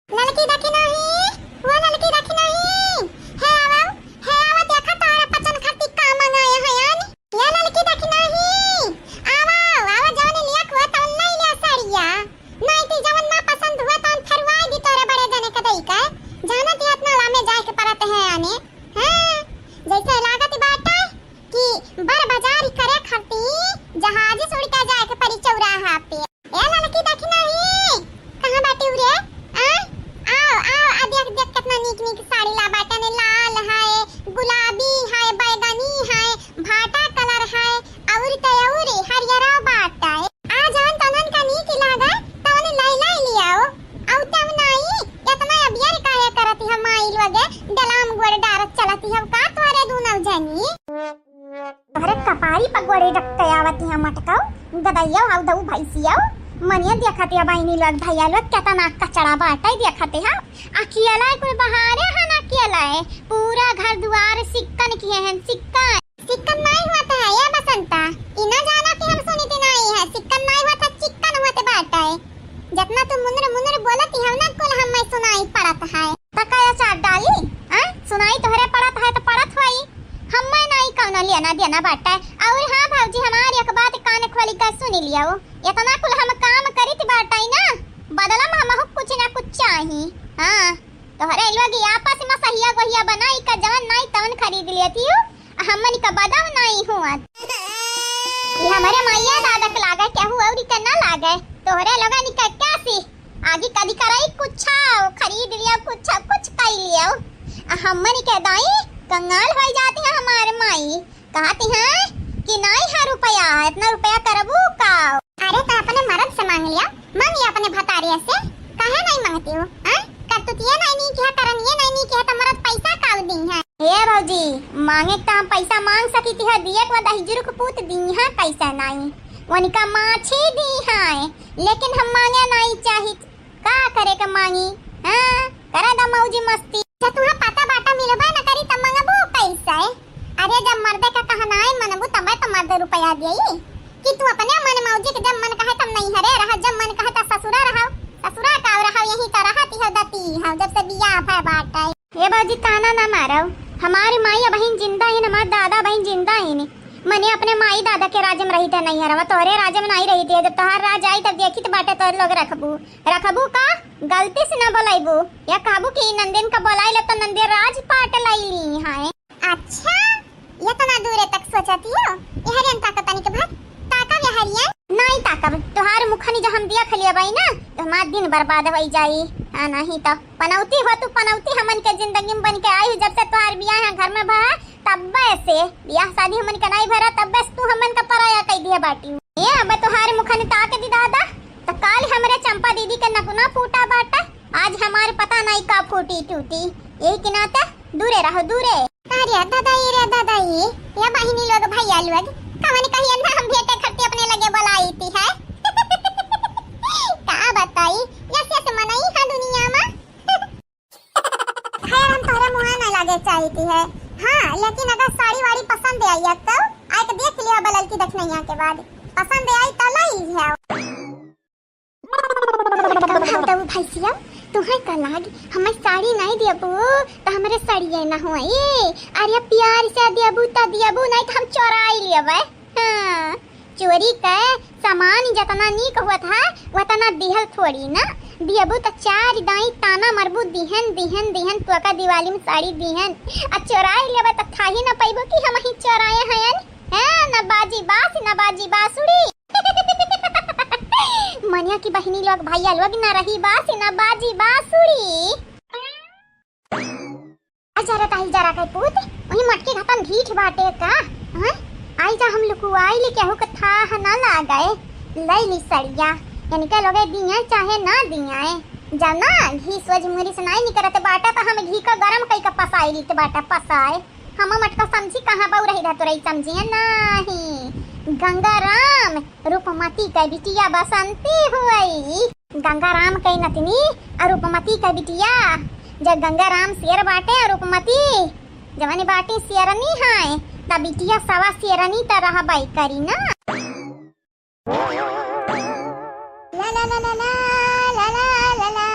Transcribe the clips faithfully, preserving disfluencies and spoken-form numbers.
ललकी दखिनही, ओ ललकी दखिनही, हे आवा, हे आवा, देखा तोहरा पसंद खातिर का मंगाए हैं यानी। ये ललकी दखिनही, आवा, आवा, जवन लिया हुआ तवन नहीं लिया साड़िया। नहीं ती जवन ना पसंद हुआ तवन फेरवाई दी तोरे बड़े जने के दई के। जानत ही इतना लामे जाए के पड़त है आने। हाँ, जैसे लागत बाटे कि बर बाजार करे खातिर जहाज से उड़ के जाए के पड़ी चौराहा पे। ए ललकी दखिनही, कहाँ बाटी रे? आ? आओ, आओ, आ देख, देख कितना नीक नीक साड़ी ला बाटे ने, लाल है, गुलाबी है, बैगनी है, भाटा कलर है, और ते और हरियरा बाटे। आ जवन तनन का नीक लागे, तवन लाई लाई लियाओ। औ तब नाई, इतना अबियर काहे करत है माई लोगे, डलाम गोड़ डारत चलत है का तोरे दूनौ जनी? तोहरे कपारी पर गोड़े रख के आवत है मटकाओ, गदइयो हौ दऊ भैंसियो। मनिया देखत है बहिनी लोग, भैया लोग, केतना कचड़ा बाटे देखत है। अकेला कुल बहारे हन, अकेला है। पूरा घर दुआर सिक्कन किहे हैं, सिक्कन। सिक्कन नाई होत है, ए बसंता। ई ना जाना कि हम सुनित नाई है, सिक्कन नाई होत है, चिक्कन होत बाटे। जतना तू मुनर मुनर बोलत है ना, कुल हमें सुनाई पड़त है। त का अचार डाली? आ? सुनाई तोहरे पड़त है त पड़त होई, हमें नाई कौनो लेना देना बाटे। और हाँ भौजी, हमार एक बात कान खोली के सुन लियो, इतना कुल हम काम करित बाटे ना, बदला में हमहू कुछ ना कुछ चाही। हाँ, तोहरे लोग आपस में सहिया गोहिया बनाई का जवन नाई तवन खरीद लेती हो, हमन का बदल नाई हुआ। ये हमरे माइया दादा के लागे, केहू औरी के ना लागे, तोहरे लोगन के कैसी आगे कदी कराई कुछ खरीद लिया, कुछ कुछ कई लिया। आ हमन के दाई कंगाल हो जाती है हमारे माई, कहती है कि नाई है रुपया, इतना रुपया करबू का? अरे तो अपने मर्द से मांग लिया, मांग लिया अपने भतारे से, काहे नहीं मांगती हो? हाँ? करतूत ये नहीं नीक है, करन ये नहीं नीक है, तो मर्द पैसा काउ दी है? ए भौजी, मांगे त हम पैसा मांग सकी थी, दिए के बाद हिजुर के पूत दी है, कैसे नहीं? उनका माछी दी है, लेकिन हम मांगे नहीं चाहित। का करे के मांगी? हाँ, करे दा मौजी मस्ती। जब तुहा पता बाटा मिलबे न करी, तब मांगबू कैसे? अरे, जब मर्दे का कहना है मनबू, तबे तो मर्दे रुपया देई। कि तू अपने मन मौजी के जब मन कहे तब नैहरे रहा, जब मन कहे तब ससुरा रहा, ससुरा का रहा, यही तो रहती हो दती हो, जब से बियाह भय बाटे। ए बाजी, ताना ना मारो, हमारी माई अबहिन जिंदा है, हमार दादा अबहिन जिंदा है। मने अपने माई दादा के राज में रही थे नैहरवा, तोहरे राज में नहीं रही थे। जब तोहार राज आई तब देखी तो बाटे तोहरे लोग रखबू, रखबू का? गलती से ना बोलाइबू, या कहबू कि नंदिन का बोलाई ले तो नंदिन राज पाट लई ली है। अच्छा, इतना दूरे तक सोचती हो? यहरियन ताकत तनिक भर, ताकब यहरियन। नहीं ताकब, तोहार मुखनी जो हम दिया खलिया बाई ना, तो हमार दिन बर्बाद होई जाई। हाँ, नहीं तो पनौती हो तू, पनौती हमन के जिंदगी में बन के आई हो, जब से तोहार बियाह यहाँ घर में भा, तब्बे से बियाह शादी हमन के नहीं भरा, तब्बे से तू हमन का पराया कई दिया बाटी। ए, अबे तोहार मुखनी ताक दी दादा, तो काल हमरे चंपा दीदी के नगुना फूटा बाटा, आज हमार पता नहीं का फूटी टूटी। यही के नाते दूरे रहो, दूरे। अरे दादा, ये रे दादा, ये, ये बहिनी लोग, भैया लोग, कवन कहिए ना हम भेंटे खरते अपने लगे बोलाई थी है। का बताई, यस यस मनई है दुनिया में। खैर, हम तोहरे मुँह ना लागे चाहिती है। हाँ, लेकिन अगर साड़ी वाड़ी पसंद आई है तो आके देख लिया बलल की दखनैया के बाद। पसंद आई तो ले लिया। कब हम तब भैंसिया, तुहे का लाग, हमें साड़ी नहीं देबू, तो हमरे साड़िए ना होई। अरे प्यार से देबू तो देबू, नहीं तो हम चोराई लेबे। हाँ, चोरी के सामान जतना नीक होत है, वतना दिहल थोड़ी ना। देबू तो चार दाई ताना मरबू, दिहन, दिहन, दिहन, तोका दिवाली में साड़ी दिहन। आ चोराई लेबे तो थाही ना पैबू कि हम ही चोराए हैं। हैं, ना बाजी बास, ना बाजी बासुड़ी। मनिया की बहिनी लोग, भैया लोग, ना रही बास, ना बाजी बासुड़ी। आ जरा ताही जरा के पूत, वही मटकी घतन ढीठ बाटे का? हाँ? आई जा हम लुकुआई ले केहू के थाह ना लागे। ले ली सड़िया, इनके लोगे दिए चाहे ना दिए। जाना, घी सोझ मुरी से नाई निकरत बाटा, तो हम घी का गरम कई का पसाई लीत बाटा, पसाए। हम मटका समझी कहाँ बऊ रही धा तोरई समझिए नाही। गंगाराम रूपमती के बिटिया बसंती हुई। गंगाराम के नतनी और रूपमती के बिटिया। जब गंगाराम शेर बाटे और रूपमती जवानी बाटी शेरनी है, त बिटिया सवा शेरनी त रहबई करी ना। ला ला ला ला ला, ला ला ला ला।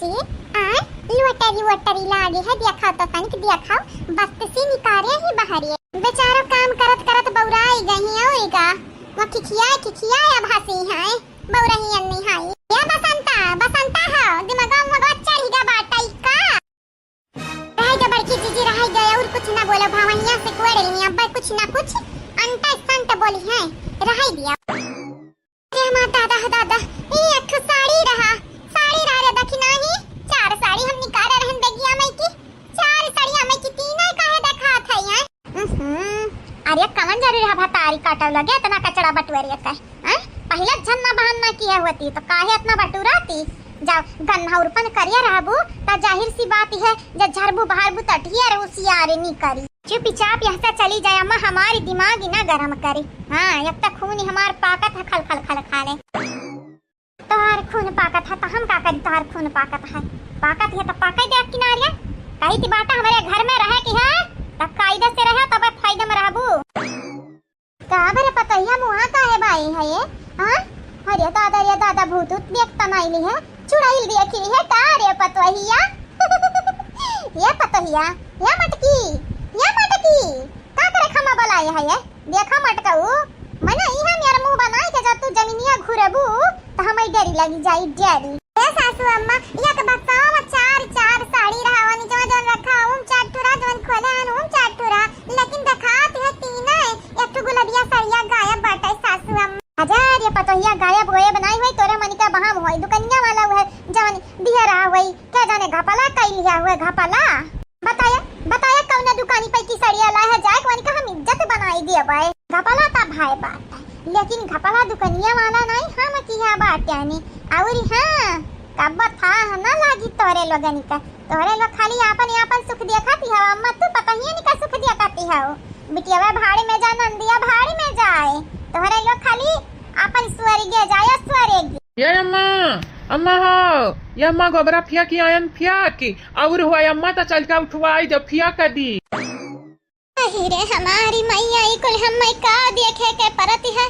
आ, lottery वोटरी लागे है, देखाओ तो तनिक देखाओ, बत्तीसी निकारे ही बाहर ये। बेचारो काम करत करत बौराई गई है, और का? वो खिखियाए खिखियाए अब हंसी है, बौरही अन्नी है। या बसंता, बसंता हो, दिमागा मगवा चढ़ी गा बाटा ई का? रह जा बड़की जीजी, रह जा, और कुछ ना बोलो, भवनिया से कोड़े नहीं, अब कुछ ना कुछ अंटा संट बोली है, रह दिया। अरे हमार दादा हो दादा, ई एक ठो साड़ी रहा, साड़ी रहा रे, देखी नाही, चार साड़ी हम निकाले रहन बेगिया में की, चार साड़िया में की तीनों काहे देखात है, हैं? उहुं, अरे कवन जरूरी रहा भतारी काटव लगे, इतना कचड़ा बटुअरिया का, हैं? पहिले झन्ना बहन ना किया होती, तो काहे इतना बटुराती? जाओ, गन्ना उरपन करिया रहबू, त जाहिर सी बात है, जे झरबू बहारबू त ढेर उसियारे निकरी। चुपचाप यहाँ से चली जाए अम्मा, हमारी दिमाग ही ना गरम करे। हाँ, एक तो खून ही हमार पाकत है, खल खल खल खाले। तोहार खून पाकत है, तो हम का करी? तोहार खून पाकत है, पाकत है तो पाके दे किनारिया। कही थी बाटा हमारे घर में रहे की है, तब कायदे से रहे, तब फायदे में रहबू। का बरे पतोहिया मुहा काहे बाई है ये? हाँ? अरे दादा, रे दादा, भूत उत देख त नाई ली है, चुड़ैल देखी है का रे पतोहिया? ये पतोहिया, ये मटकी, ये मटकी, का करे खमा बोलाई है ये? देखा मटकाऊ, मने इहाँ मेरा मुँह बनाई के जब तू जमीनिया घुरबू, त हमें डरी लगी जाई, डरी। ए सासू अम्मा, एक बताओ, चार, चार साड़ी रहा, वनी जवन, जवन रखा, उम चार ठुरा, जवन खोले हन, उम चार ठुरा, लेकिन देखात है तीन है, एक ठो गुलबिया सड़िया गायब बाटे सासू अम्मा। हजार ये पतोहिया गायब होए बनाई होई, तोरे मनिका बहाम होई, दुकनिया वाला हुए, जवन दिया रहा होई, क्या जाने घपला कई लिया हुए, घपला। बताया, बताया कौने दुकानी पे की सड़िया लाए है, जाए कोनी का हम इज्जत बनाई दिया बाए। घपला ता भाई बात है, लेकिन घपला दुकनिया वाला नहीं हम किया बात यानी। और हाँ, कब था ना लागी तोरे लोगन का, तोरे लोग खाली आपन आपन सुख देखती हो, अम्मा तू पता ही नहीं का सुख देखती हो। बिटिया भाड़ी में जा, नंदिया भाड़ी में जाए, तोरे लोग खाली आपन स्वर्गे जाए, स्वर्गे। ये अम्मा, अम्मा हो, ये अम्मा गोबरा फिया की आयन फिया की, और हुआ अम्मा तो चल के उठवाई दे, फिया कर दी। अही रे हमारी मैया, ई कुल हम्मे का देखे के परत है।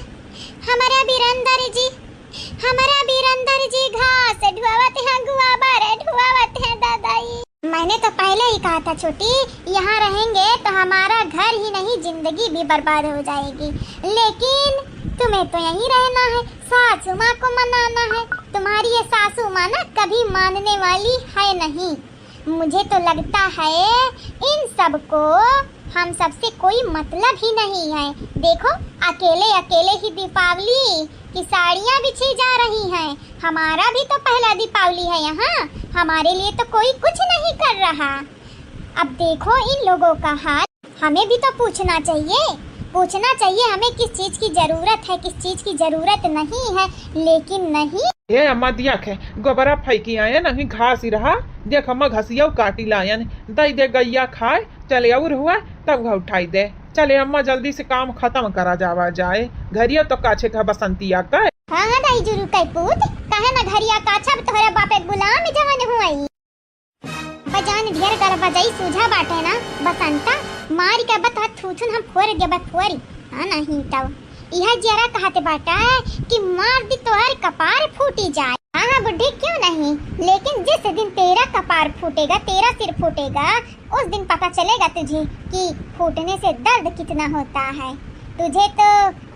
हमरा बीरंदर जी, हमरा बीरंदर जी घास ढुआवत हैं, गुआबर ढुआवत हैं दादाई। मैंने तो पहले ही कहा था छोटी, यहाँ रहेंगे तो हमारा घर ही नहीं जिंदगी भी बर्बाद हो जाएगी, लेकिन तुम्हें तो यहीं रहना है, सासू माँ को मनाना है। तुम्हारी ये सासू माँ ना कभी मानने वाली है नहीं। मुझे तो लगता है इन सबको हम सबसे कोई मतलब ही नहीं है। देखो, अकेले अकेले ही दीपावली की साड़ियाँ बिछी जा रही हैं। हमारा भी तो पहला दीपावली है यहाँ, हमारे लिए तो कोई कुछ नहीं कर रहा। अब देखो इन लोगों का हाल। हमें भी तो पूछना चाहिए, पूछना चाहिए हमें किस चीज की जरूरत है, किस चीज की जरूरत नहीं है, लेकिन नहीं। ए अम्मा, दिया खे गोबरा फेंकी आयन, अभी घास ही रहा, देख अम्मा घसिया काटी लायन, दई दे गैया खाए, चले और हुआ तब वह उठाई दे। चले अम्मा, जल्दी से काम खत्म करा जावा जाए, घरिया तो काछे का बसंतिया का। हाँ हाँ दाई जुरू कै पूत, काहे ना घरिया काछब, तोहरे बापे गुलाम जवन हुई। बजान ढेर गड़बजई सूझा बाटे ना बसंता, मारी के बता थूथुन हम फोर देबे फोरी। हाँ नहीं तब इहा जियरा कहते बाटा कि मार दी तोहर कपार फूटी जाए। हाँ हाँ बुड्ढी क्यों नहीं, लेकिन जिस दिन तेरा कपार फूटेगा, तेरा सिर फूटेगा, उस दिन पता चलेगा तुझे कि फूटने से दर्द कितना होता है। तुझे तो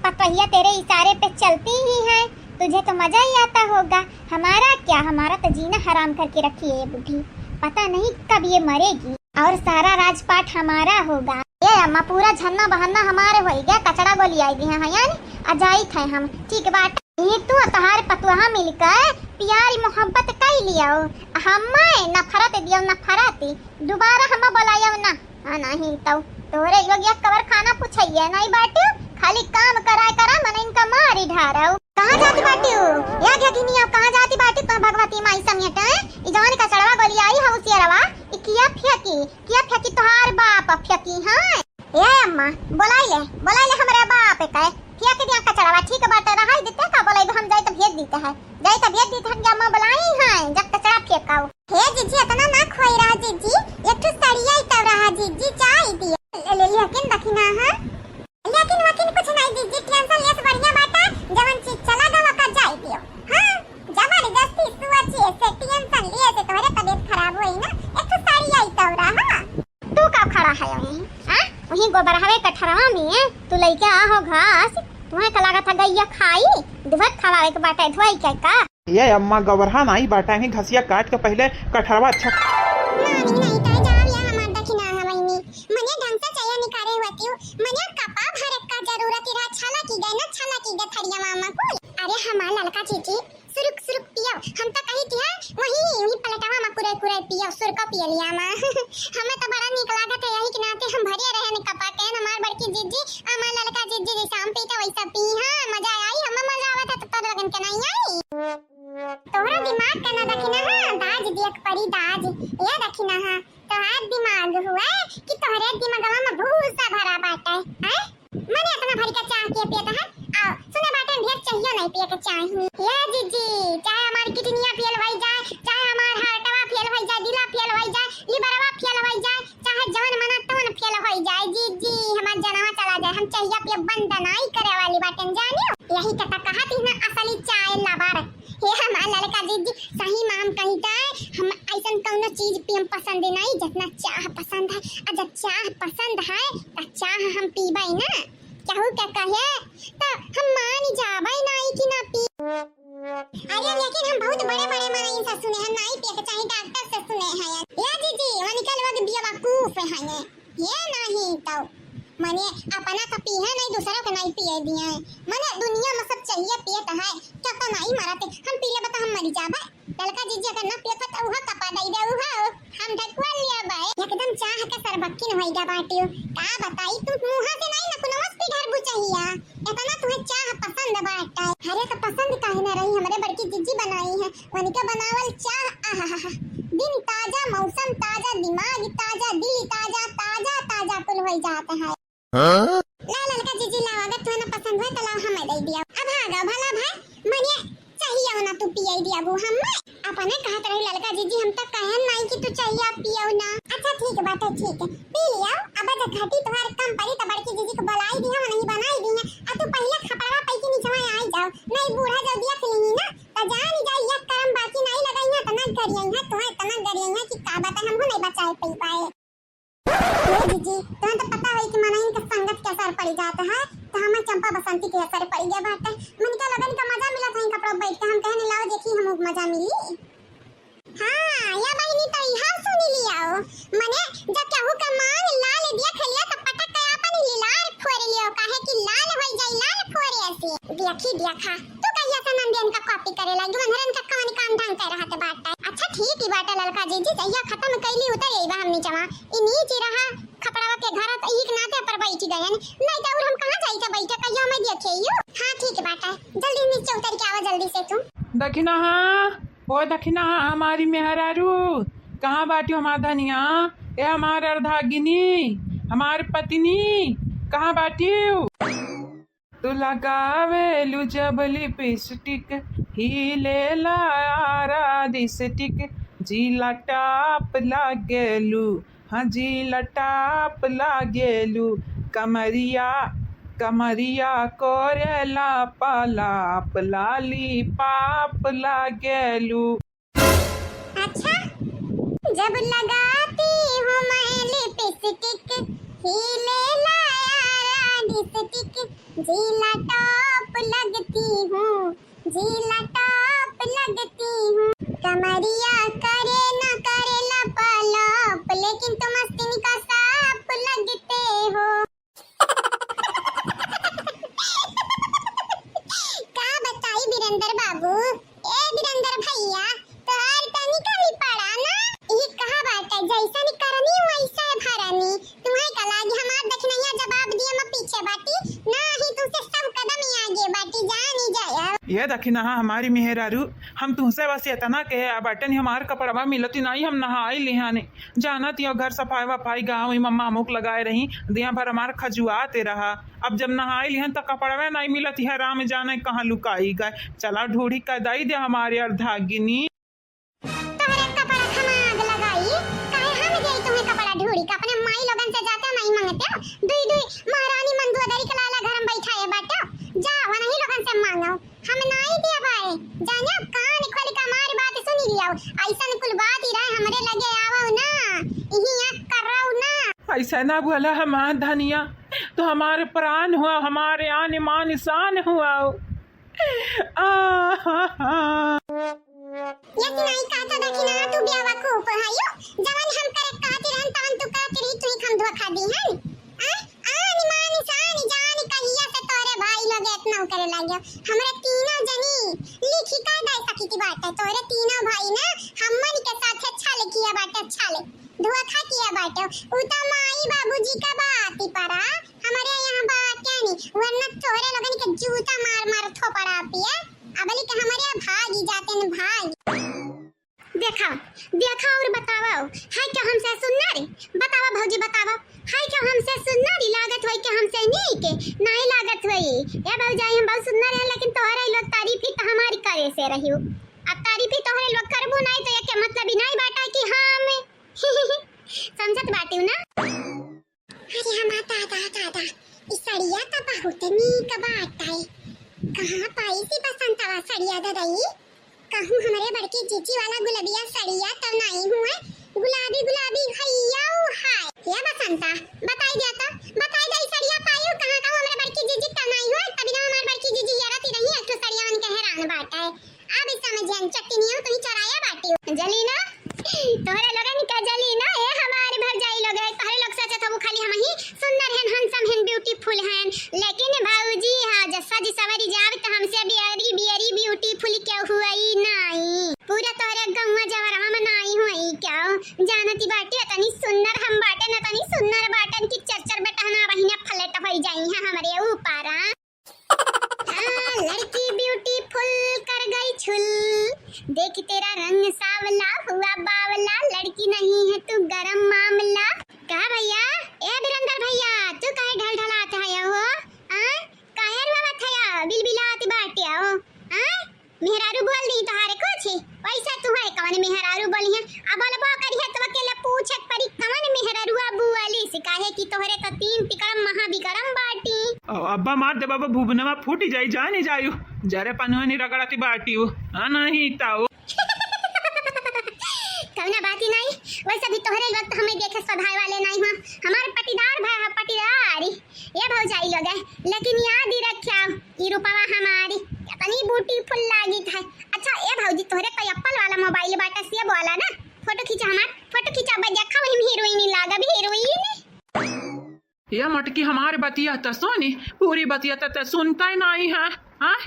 पतोहिया तेरे इशारे पे चलती ही है, तुझे तो मजा ही आता होगा। हमारा क्या, हमारा तो जीना हराम करके रखी है ये बुढ़ी, पता नहीं कब ये मरेगी और सारा राजपाट हमारा होगा। ए अम्मा, पूरा झन्ना बहन्ना हमारे होई गया, कचड़ा गोली आई दी है यानी, आ जाई थे हम। ठीक बात, ये तू तोहार पतुआ मिलकर प्यारी मोहब्बत कई लियो, हमें नफरत दियो, नफरत, दोबारा हम बुलायो ना। हाँ, नहीं तो तोहरे लोग एक कबर खाना पूछइए नहीं बाटू, खाली काम कराए करा, मन इनका मारी ढारऊ। कहाँ जाती बाटू? या घिनिया, कहाँ जाती बाटू? तो भगवती माई समेट, हैं? ई जवान कचड़वा गोली आई है उसियरवा, ई किया फेंकी, किया फेंकी तोहार बाप फेंकी, हाँ? ए अम्मा, बोलाई ले, बोलाई ले हमरे बाप के, फेंक दिया कचड़वा, ठीक बाटे, रहाई देते का बोलाई, हम जाई तो भेज देते हैं। जाई त भेज दी थन के अम्मा बुलाई हैं, जब कचड़ा फेंकाऊ। हे जीजी, इतना ना खोई रहा जीजी, एक ठो सड़िया ही तब रहा जीजी, जाई दिया। ले, ले, लेकिन दखिना, हाँ? लेकिन वकिन कुछ नहीं जीजी, tension लेस बढ़िया बाटा, जवन चीज चला गवा का जाई दियो। हाँ, जबरदस्ती सुआ चीज से tension लिए से तोहरे गोबरहवे कठरवा में तू लइके आहो घास, तुहे का लागत है गइया खाई? दुहत खवावे के बाटे धोई के का? ये अम्मा, गोबरहा नाई बाटे, ही घसिया काट के पहिले कठरवा अच्छा। नानी, नहीं तो जाओ, या हमार दखिना है वहिनी। मने ढंग से चहिया निकारे होतिउ, मने कपा भरे का जरूरत रहा, छला की गए ना, छला की गए थरिया मामा कुल। अरे हमार ललका जीजी, सुरुक सुरुक पियो, हम तो कही थी है, वही, वही पलटवा में कुरे कुरे पियो, सुरका पिय लिया माँ। हमें तो बड़ा नीक लागत है, यही के नाते हम भरिया रहे न कपा के, हमार बड़की जीजी, हमार ललका जीजी जैसा हम पीते वैसा पी, हाँ, मजा आई, हमें मजा आवत है, तो तोर लगन के नहीं आई। तोहरा दिमाग का ना दखिना, हाँ, दाज दियक परी दाज, ये दखिना, हाँ, तोहार दिमाग हुआ कि तोहरे दिमागवा में भूसा भरा बाटे, हैं? मने इतना भरी का चाह के पियत है? आओ, सुना बाटे, ढेर चाहियो नहीं पिए के चाही। ये जीजी, चाहे हमार किडनिया फेल होई जाए, चाहे हमार हार्टवा फेल होई जाए, दिला फेल होई जाए, लिवरवा फेल होई जाए, चाहे जवन मना तवन फेल होई जाए, जीजी, हमार जनवा चला जाए, हम चाहिया पिए बंद नहीं करे वाली बाटेन, जानियो। यही के त कहत ही ना असली चाय लवर। हे हमार ललका जीजी, सही में हम कही जाए, हम ऐसन कौनो चीज पियम पसंद नहीं, जितना चाह पसंद है। आ जब चाह पसंद है, त चाह हम पीबे ना। केहू के कहे, त हम मान जाबे नहीं कि ना पी। अरे, लेकिन हम बहुत बड़े बड़े माइन से सुने हैं, नहीं पिए के चाही, डॉक्टर से सुने हैं। ये जीजी, वनिका लोग बेवकूफ हैं। ये नहीं तो, मने अपना तो पीहे नहीं, दूसरों के नहीं पिए दिए। मने दुनिया में सब चाहिए पियत है, क्या तो नहीं मरते, हम पी लेबे तो हम मरी जाबे। ललका जीजी अगर ना पियत है तो उहो कपा दे दे, उहो हम ढकुआ लिया बे। एकदम चाह के सरबक्किन होई गा बाटियो। का बताई, तू मुँह से नहीं ना कुनवा से पिघर बुचहिया। इतना तुहे चाह पसंद बाटे। अरे तो पसंद काहे ना रही, हमरे बड़की जीजी बनाई है। वनिका बनावल चाह, आहाहा। दिन ताजा, मौसम ताजा, दिमाग ताजा, दिल ताजा, ताजा, ताजा कुल होई जात है। हाँ? ला ललका जीजी लाओ, अगर तुहे ना पसंद होए तो लाओ हमें दे दिया। अब हाँ गा भला भाई, मने चाहिए ना तू पियाई दिया वो हमें। अपने कहत रही ललका जीजी, हम तो कहन नहीं कि तू चाहिए पियो ना। अच्छा ठीक बाटे, ठीक है, पी लिया। अब जब घटी तुहार कम पड़ी तो बड़की जीजी को बुलाई दिया, नहीं बनाई दी है। आ तू पहले खपड़वा पै के नीचे आई जाओ, नहीं बूढ़ा जब देख ली ना तो जान जाई, एक करम बाकी नहीं लगाई है, इतना गरियाई है, तुहे इतना गरियाई है कि का बताए, हमहू नहीं बचाए पई पाए। ए जीजी, तुहे तो पता होई कि मनइन के संगत के असर पड़ी जात है, तो हमें चंपा बसंती के असर पड़ी गया बाटे। मन के लगन का मजा मिलत है कपड़ा बैठ के, हम कहने लाओ देखी हम मजा मिली। हाँ, या बहिनी तो इहा सुनी लियाओ, मने जब केहू के मांग लाल देख लिया तो पटक के आपन ही लाल फोड़ लियो, काहे कि लाल होई जाई लाल फोड़े से। देखी देखा, तू कहिया से नंदियन का कॉपी करे लागी, मनहरन का कवन काम धाम कर रहत बाटे। अच्छा ठीक ही बाटे ललका जीजी, जहिया खत्म कैली उतर अइबा हमनी जमा। ई नीच ही रहा, खपड़वा के घर त ई के नाते पर बैठ गयन, नहीं तो और हम कहाँ जाई के बैठे, कहियो हमें देखे यू। हाँ ठीक बाटे, जल्दी नीचे उतर के आवा जल्दी से तू। दखिना हाँ, ओ दखिना हाँ, हमारी मेहरारू, कहाँ बाटियो हमार धनिया? ए हमार अर्धागिनी, हमार पत्नी, कहाँ बाटियो? तू लगावेलू जब लिपस्टिक, हीलेला आरा डिस्ट्रिक्ट, जिला टॉप लागेलू, हाँ जिला टॉप लागेलू, कमरिया, कमरिया कोरेला पलाप, लॉलीपॉप लागेलू। अच्छा, जब लगाती हूँ मैं लिपस्टिक, हीलेला आरा डिस्ट्रिक्ट, जिला टॉप लगती हूँ, जिला टॉप लगती हूँ। कमरिया करे न करे लपालप, लेकिन तुम आस्तीन का सांप लगते हो। का बताई वीरेंद्र बाबू, ए वीरेंद्र भैया, तोहार तनिका भी पड़ा ना। ई कहा बाटे, जैसन करनी वैसे भरनी। तुम्हें का लागी हमार दखिनैया जवाब दिए में पीछे बाटी, ना ही तुमसे सब कदम ही आगे बाटी, जानी जाए। ये दखिना हमारी मेहरारू, हम तुमसे बस इतना कहे आ बाटन, हमार कपड़वा मिलती नहीं, हम नहाई लिहाने। जानत हियो घर सफाई वफाई गाँव ही मम्मा अमुक लगाए रही, दिया भर हमार खजुआते रहा। अब जब नहाई लिहन त कपड़वे नहीं मिलत है, राम जाने कहाँ लुकाई गए। चला ढूढ़ी कदाई दे हमारे अर्धागिनी। तोहरे कपड़ा खमा आग लगाई, काहे हम जाई तुम्हें कपड़ा ढूढ़ी का? अपने माई लोगन से जाते नहीं मांगते हो, दुई दुई महारानी मंदुआदारी के लाला घर में बैठाए बाटे, जा वही लोगन से मांगो। हम नाई देबै। जानो, कान खोल के हमार बात सुनी लियो। ऐसन कुल बात ही रहे हमरे लगे आवो ना, इही आँख करौ ना। ऐसा ना बोला हमार धनिया, तू हमारे प्राण हुआ, हमारे आन मान शान हुआ। आ, हा, हा। ये सुनाई का तो देखी ना, तू बेवकूफ है यो। जवन हम करे कहती रहन, तवन तू करती रही, तू ही हम धोखा दी हन। आ? आन मान शान जान कहिया से तोरे भाई लोग इतना करे लगे। हमरे तीनों जनी लिखी का दे सकी थी बाटे। तोरे तीनों भाई ना हमन के साथ अच्छा ले किया बाटे, अच्छा ले। धोखा किया बाटे। उ तो माई बाबूजी का बात ही परा, हमरे यहाँ बाटे नहीं, वरना तोरे लोगन के जूता मार मार थोपड़ा पिए। अबली के हमरे भागी जाते न भागी। देखा, देखा और बतावा, है क्या हमसे सुन्नर? बतावा भौजी, बतावा, है क्या हमसे सुन्नर? लागत होई क्या हमसे नीक? नहीं लागत होई। ए भौजाई, हम बहुत सुन्नर है, लेकिन तोहरे लोग तारीफ ही तो हमारी करे से रही हो। अब तारीफ ही तोहरे लोग करबो नहीं तो ये क्या मतलब ही नहीं बाटा कि हम समझत बाटी ना। अरे हमार दादा, दादा, ई सड़िया त बहुत नीक बाटे। कहाँ पाई सी बसंतवा सड़िया ददई? कहूँ हमरे बड़की जीजी वाला गुलबिया सड़िया त नाई हुए, गुलाबी गुलाबी हइया उ हाय। ए बसंता, बताई दे त, बताई दे ई सड़िया पाई कहाँ, कहूँ हमरे बड़की जीजी त नाई हुए, तभी ना हमार बड़की जीजी ये राती रही एक ठो सड़िया मन के हैरान बाटे। अब इस समझ हम चट्टी नहीं हो, तुही चोराया बाटी हो। जलीना, तोहरे लोगन का जलीना, ए हमारे भौजाई लोग है, तोहरे लोग सोचत हो खाली हम ही सुंदर हैं, handsome हैं, beautiful हैं, लेकिन भौजी हाँ जस्सा जी सवरी जाव त हमसे बियरी बियरी beautiful क्यों हुई नहीं। पूरा तोहरे गौवा जवरवा में नाई हुई क्यों? जानती बाटी, तनी सुंदर हम बाटे न, तनी सुंदर बाटन की चर चर बेटहना बहिना flat होई जाई हैं हमरे ऊपर। हाँ, लड़की beautiful कर गई छुल, देख तेरा रंग सावला हुआ बावला, लड़की नहीं है तू गरम मामला। का भैया, ए बिरंदर भैया, तू काहे ढलढलात है हो? हाँ, काहे रुआवत है, बिलबिलात बाटे हो? हाँ, मेहरारू बोल दी तोहारे कुछ, वैसा तू है कवन मेहरारू बोली है? अब बोलबो करी है तो अकेले पूछे के परी कवन मेहरारुआ बोली से, काहे कि तोहरे तो तीन तिकड़म महाविकड़म बाटी। अ-, अब्बा मार दे बाबा, भुवनवा फूटी जाई, जाने जायु, जरे पनुआ नहीं रगड़ती बाटी हो, हाँ नहीं ताऊ। कवना बात ही नहीं, वैसे भी तोहरे लोग तो हमें देखे स्वभाव वाले नहीं हो, हमारे पटीदार भाई है, पटीदार। ए भौजाई लोग है, लेकिन याद ही रख्या, ई रूपवा हमारी कितनी beautiful लागित है। अच्छा ए भौजी, तोहरे कोई Apple वाला mobile बाटे से बोला ना, फोटो खींचा हमार, फोटो खींचा, अब देखा वही में हीरोइन लागब, हीरोइन। ए मटकी, हमार बतिया त सुनी, पूरी बतिया त, त सुनता ही नहीं है, हाँ?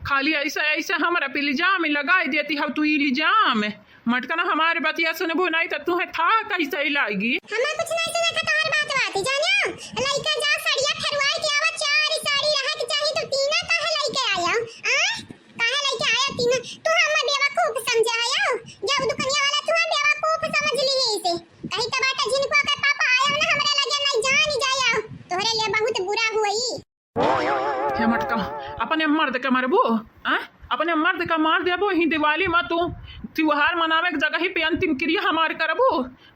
खाली ऐसे, ऐसे हमरा पे इल्जाम लगाई देती हव तू, इल्जाम। मटकना, हमार बतिया सुनबो नहीं त तुहे था कैसे लागी? हमें कुछ नहीं सुने का तोहर बात बात, जानियो? लइका जा सड़िया फरवाई के आवा, चार साड़ी रहे के चाही, तू तीना काहे लइके आया? आ? काहे लइके आया तीना? तू हमें बेवकूफ समझे आया? जब दुकनिया वाला तू हम बेवकूफ समझ ली है इसे। कहीं तो बाटा झिनको के पापा आया ना हमरे लगे, नहीं जान ही जाया। तोहरे लिए बहुत बुरा हुई। हे मटका, अपने मर्द के मरबू, हाँ? अपने मर्द का मार देबू, ही दिवाली में तू त्योहार मनावे के जगह ही पे अंतिम क्रिया हमार करबू।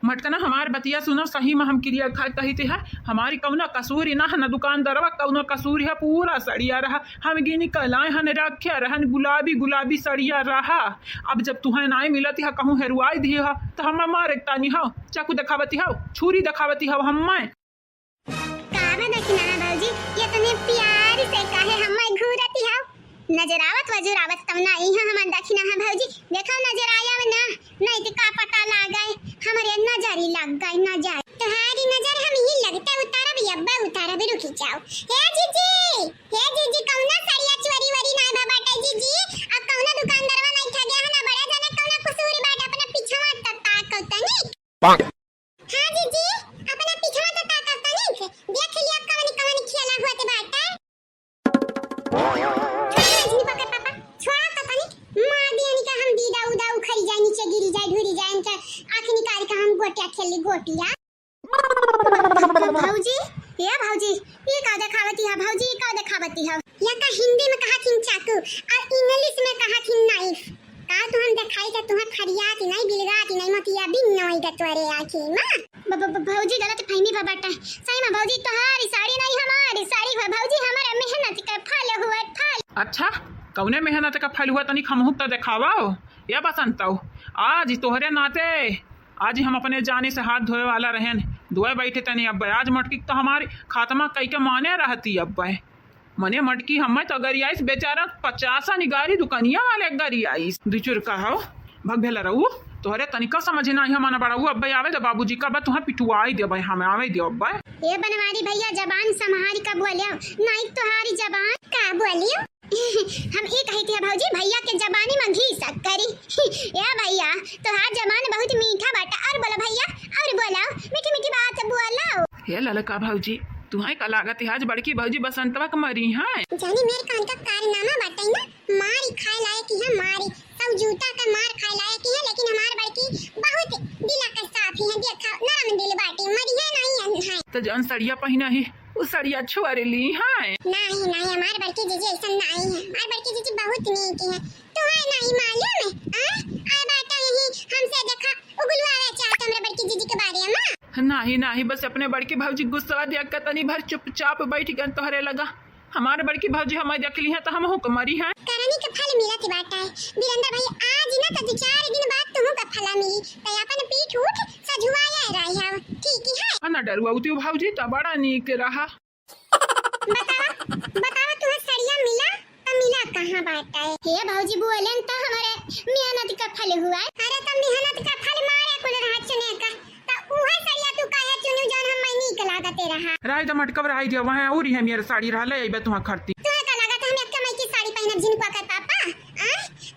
मटकना, हमार बतिया सुनो, सही में हम क्रिया खा कही थे है, हमारी कौनो कसूर ही ना है, ना दुकानदारवा कौनो कसूर है, पूरा सड़िया रहा, हम गिनी कलाए हन रख्या रहन, गुलाबी गुलाबी सड़िया रहा। अब जब तुहे नाई मिलती है, कहूँ हेरुआई दी है, तो हम मारे तानी हो, चाकू दिखावती हो, छुरी दिखावती हो, हम मैं का बा दखिनहा भौजी, ये तने प्यार से काहे हम्मे घूरती हौ? नजर आवत वजूर आवत तब ना इहाँ हमार दखिनहा भौजी, देखो नजर आया ना, नहीं तो का पता लागे, हमरे नजर ही लग गई नजर। तुम्हारी नजर हम ही लगते उतारब, यब्बे उतारब, रुकी जाओ। हे जीजी, हे जीजी, कौना सड़िया चोरी वरी ना बा बाटे जीजी, आ कौना दुकानदारवा नहीं ठगे है ना, बड़े जाने कौना कसूरी बाटे, अपने पीछवा तक ताकतनी। हाँ जीजी, अपना पीछवा तो ताकब तनिक, देख लिया कवन कवन खेला होत बाटे। छोड़ा ना झिनको के पापा, छोड़ा तो तनिक, मार दिया निका हम दीदा उदा उखड़ जाए, नीचे गिरी जाए, ढुरी जाए, इनके आँख निकाल के हम गोटिया खेल ली, गोटिया। भौजी, ए भौजी, ई का देखावती है भौजी, ई का देखावती है? या का हिंदी में कहा थिन चाकू और English में कहा थिन knife। का तुहन देखाई जा, तुहन फरियात ही नहीं, बिलगात ही नहीं, मोतिया बिन नहीं गा तोरे आँखी में। ब-, ब-, ब-, भौजी गलत फहमी भा बाटे। सही में भौजी तोहारी साड़ी नहीं हमारी साड़ी हुआ। भौजी हमारे मेहनत के फल हुआ फल। अच्छा, कौने मेहनत का फल हुआ तनिक हमहू तो देखावा हो। या बसंतौ, आज तोहरे नाते आज हम अपने जाने से हाथ धोए वाला रहेन। दुआय बैठे तनी अब्बे, आज मटकी तो हमारी खात्मा कई के माने रहती अब्बे। मने मटकी हमें तो गरियाइस बेचारा, पचासा निगारी दुकनिया वाले गरियाइस। दुचुर का हो, भग भेला रहू, तोहरे तनिका समझ नाही हमाना बड़ाऊ अब्बे आवे दे बाबूजी का बा तुहा पिटुआई देबे, हमें आवे दे अब्बे। ए बनवारी भैया, जबान संभारी का बोलियो, नाही तोहारी जबान का बोलियो। हम ई कही थी भौजी, भैया के जबानी में घी शक्करी। ए भैया, तोहार जबान बहुत मीठा बाटा। और बोलो भैया, और बोलो, मीठी मीठी बात बोलो। हे ललका भौजी, तुहाई का लागत है आज बड़की भौजी बसंतवा के मरी हैं? जानी मेरे कान का कारनामा बाटे ना, मारी खाए लायक ही है, मारी। सब जूता का मार खाए लायक ही है, लेकिन हमार बड़की बहुत दिला के साफ ही है। देखा, नरम दिल बाटी, मरी है नहीं है। तो जौन सड़िया पहिना ही, उ सड़िया छोड़ ली है। नहीं, नहीं, हमार बड़की जीजी ऐसा नहीं है। हमार बड़की जीजी बहुत नीक है। तुम्हें नहीं मालूम है? आ? आ बाटा यही हमसे देखा, उगलू आवे चाहत हमरा बड़की जीजी के बारे में। नहीं, नहीं, बस अपने बड़की भौजी गुस्सा देख के तनी भर चुपचाप बैठ गन तोहरे लगा। हमार बड़की भौजी हमें देख ली है तो हमहू के मरी है। करनी के फल मिलत बाटा है। बीरेंद्र भाई, आज ना तो दो चार दिन बाद तुहू का फला मिली। तो अपन पीठ उठ सजुआया रही हो। ठीक है? आ ना डरुआ उती भौजी तो बड़ा नीक रहा। बतावा, बतावा, तुहे सड़िया मिला, त मिला कहाँ बाटे? हे भौजी, बोलेन त हमरे मेहनत का फल हुआ। अरे, त मेहनत का फल मारे कुल रहा चने का, त उहे सड़िया तू काहे चुनू जौन हम नीक लागते रहा? राय द मटकब राय दिया, वहाँ और ही है मेरे साड़ी रहा, ले अइबे तुहाँ खरती। तुहे का लागत हम एक कमाई की साड़ी पहनब जिनको कर पापा? आ?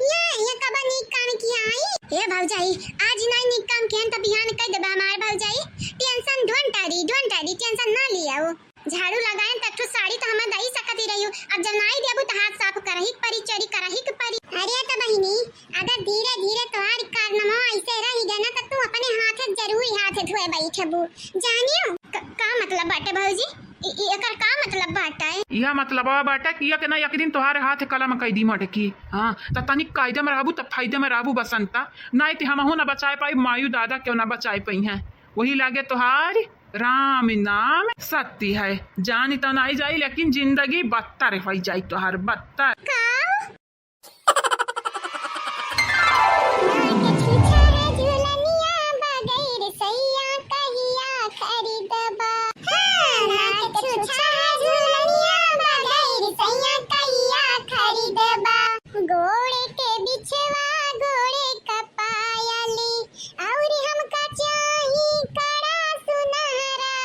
ये, ये कब नीक काम किया आई? हे भौजाई, आज नहीं नीक काम किया त बिहान कह देबा हमार भौजाई। टेंशन ढोंटा दी, ढोंटा दी, टेंशन ना लिया वो। झाड़ू लगाएन त एक ठो साड़ी त हमें दई सकती रही हो। अब जब नाई देबू त हाथ साफ करही के परी, चोरी करही के परी। अरे त बहिनी, अगर धीरे धीरे तोहार कारनामा ऐसे रही गए ना त तू अपने हाथे जरूर हाथ धोए बैठबू, जानियो। क-, का मतलब बाटे भौजी? इ-, इ-, एकर का मतलब बाटे? यह मतलबवा बाटे कि एक ना एक दिन तोहार हाथ कलम कई दी मटकी। हाँ, त तनिक कायदे में रहबू त फायदे में रहबू बसंता, नाई त हमहू ना बचाए पाई, मायू दादा क्यों ना बचाए पाई हैं। वही लागे तोहार राम नाम सत्य है, जान तो नाई जाई लेकिन जिंदगी बदतर हो जाई तोहार बदतर। का? नाक छुछा है झुलनिया बगैर सैया कहिया खरीदबा। हाँ, नाक छुछा है झुलनिया बगैर सैया कहिया खरीदबा। गोड़े के बिछवा गोड़े का पायली, और हमका चाही कड़ा सुनहरा।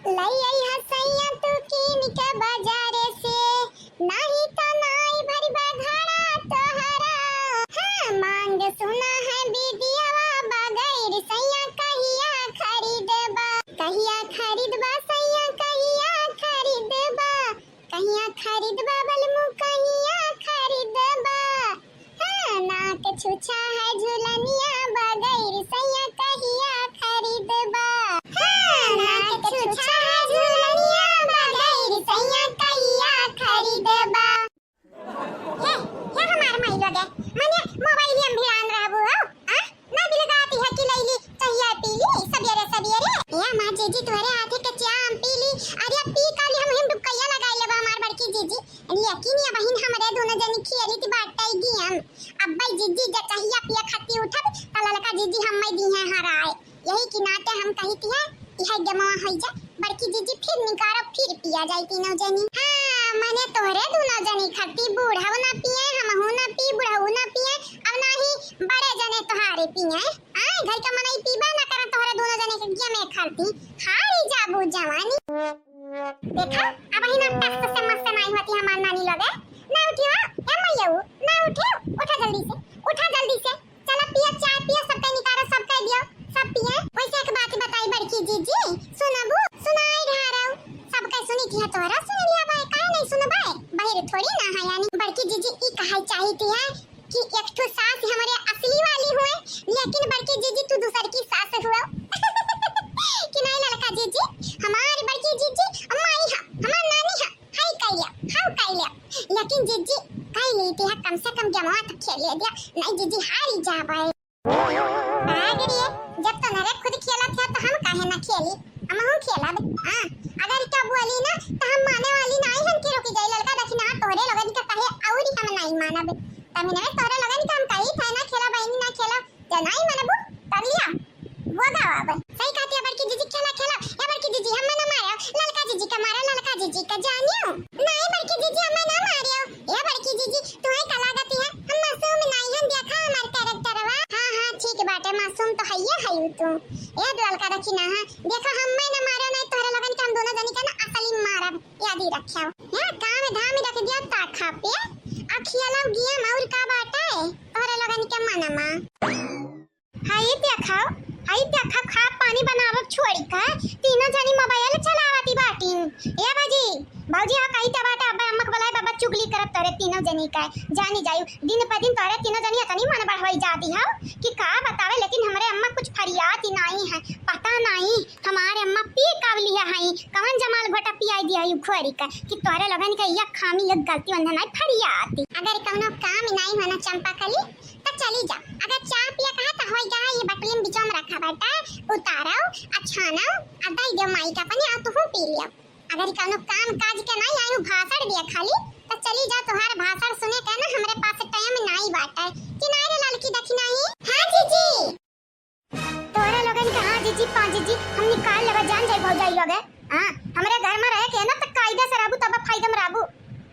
लई अइहा सैया तू कीन के बाजारे से, नाही त नाई भरी बा घड़ा तोहरा। हाँ, मांग सुना है बिदियावा बगैर सैया कहिया खरीदबा। कहिया खरीदबा सैया, कहिया खरीदबा, कहिया खरीदबा बलमू, कहिया खरीदबा। हाँ, नाक छुछा है झुलनिया बगैर सैया कहिया खरीदबा। हाँ, नाक छुछा है झुलनिया बगैर सैया कहिया खरीदबा। हे, हे हमार माई लोगे, मने मोबाइल में भिड़ान रहबू हो, आ? ना बिलगाती है कि लैली, कहिया पीली, सबेरे सबेरे। ए हमार जीजी, तोहरे हाथे के चाय हम पीली, अरे पी काली हम हिम डुबकैया लगाई लेबा हमार बड़की जीजी। लेकिन ये बहिन हमरे दोनों जनी खेली थी बाटै गेम। अब्बै जीजी जब कहिया पिया खत्ती उठब, त ललका जीजी हम्मै दी है हराए। यही के नाते हम कही थी है, यह गेमवा होइ जा, बड़की जीजी फिर निकारो, फिर पिया जाई तीनों जनी। हाँ, मने तोहरे दोनों जनी खत्ती, बूढ़ऊ ना पिए, हमहू ना पी, बुढ़ऊ ना पिए, अब ना ही बड़े जने तोहारे पिए। आए, घर के मनई पीबे ना करे तोहरे दोनों जने के गेमे खत्ती। हारी जाबू जवानी। देखा, अबहिन टस से मस नाई होती हमार नानी लोगे। ना उठियो, ए मैयऊ, ना उठियो, उठा जल्दी से, उठा जल्दी से। चला पिया, चाय पिया, सबके निकारा, सबके दियो, सब पिए। वैसे एक बात बताई बड़की जीजी, सुनबू? सुनाई ढारऊ, सबके सुनी थी तोहरा सुन लिया बाय, काहे नहीं सुनबाय? बहिर थोड़ी ना है यानी। बड़की जीजी ई कहै चाही थी है कि एक ठो सास हमरे असली वाली हुए, लेकिन बड़की जीजी तू दूसर की सास हुआ। कि नहीं ललका जीजी, हमारी बड़की जीजी माई है, हमार नानी है, हाय कैलिया, हाउ कैलिया। लेकिन जीजी कह ली थी है, कम से कम गेमवा तो खेल ले दिया, नहीं जीजी हारी जाबाय। आग रे, जब तो नरे खुद खेलत है तो हम काहे ना खेली, हमहू खेलब। हाँ, अगर क्या बोली ना तो हम माने ए ललका दखिनहा, देखा, हम्मे न मारो, नहीं तोहरे लोगन के हम दोनों जनी के ना असली मारब, याद ही रखियो। ए काम धाम रख दिया ताखा पे, अखिया लव गियम और का बाटे तोहरे लोगन के मनमा। हई देखा, हई देखा, खा पानी बनावब छोड़ी का, तीनों जनी मोबाइल चलावती बाटिन। ए बाजी, भौजी, हाँ, कही त बाटे, अब अम्मा के बुलाए, बाबा चुगली करब तोरे तीनों जनी का। जानी जायु, दिन प दिन तोरे तीनों जनी इतनी मन बढ़वाई जाती हो कि का बतावे, लेकिन हमरे अम्मा कुछ फरियाती नाई है। पता नाई हमारे अम्मा पी कावली है, हई कवन जमाल घोटा पियाई दिया है खोरी का कि तोरे लोगन के एक खामी, एक गलती वंदे नाई फरियाती। अगर कौनो काम नाई होना चंपा कली, त चली जा। अगर चाह पिया कहा त होई गा, ये बटलियन बिचवा में रखा बाटे, उतारो, आ छानो, आ दई दो माई का अपने, आ तुहू पी लियो। अगर ई कौनो काम काज के नाई आयु, भाषण दिया खाली, त चली जा, तोहार भाषण सुने के ना हमरे पास टाइम नाई बाटे। कि नाई रे ललकी दखिनही? हाँ जीजी। तोहरे लोगन के हाँ जीजी, पाँच जीजी, हम निकाल लेबे, जान जाई भौजाई लोगे। हाँ, हमरे घर में रहे के ना त कायदे से रहबू, तब फायदे में रहबू।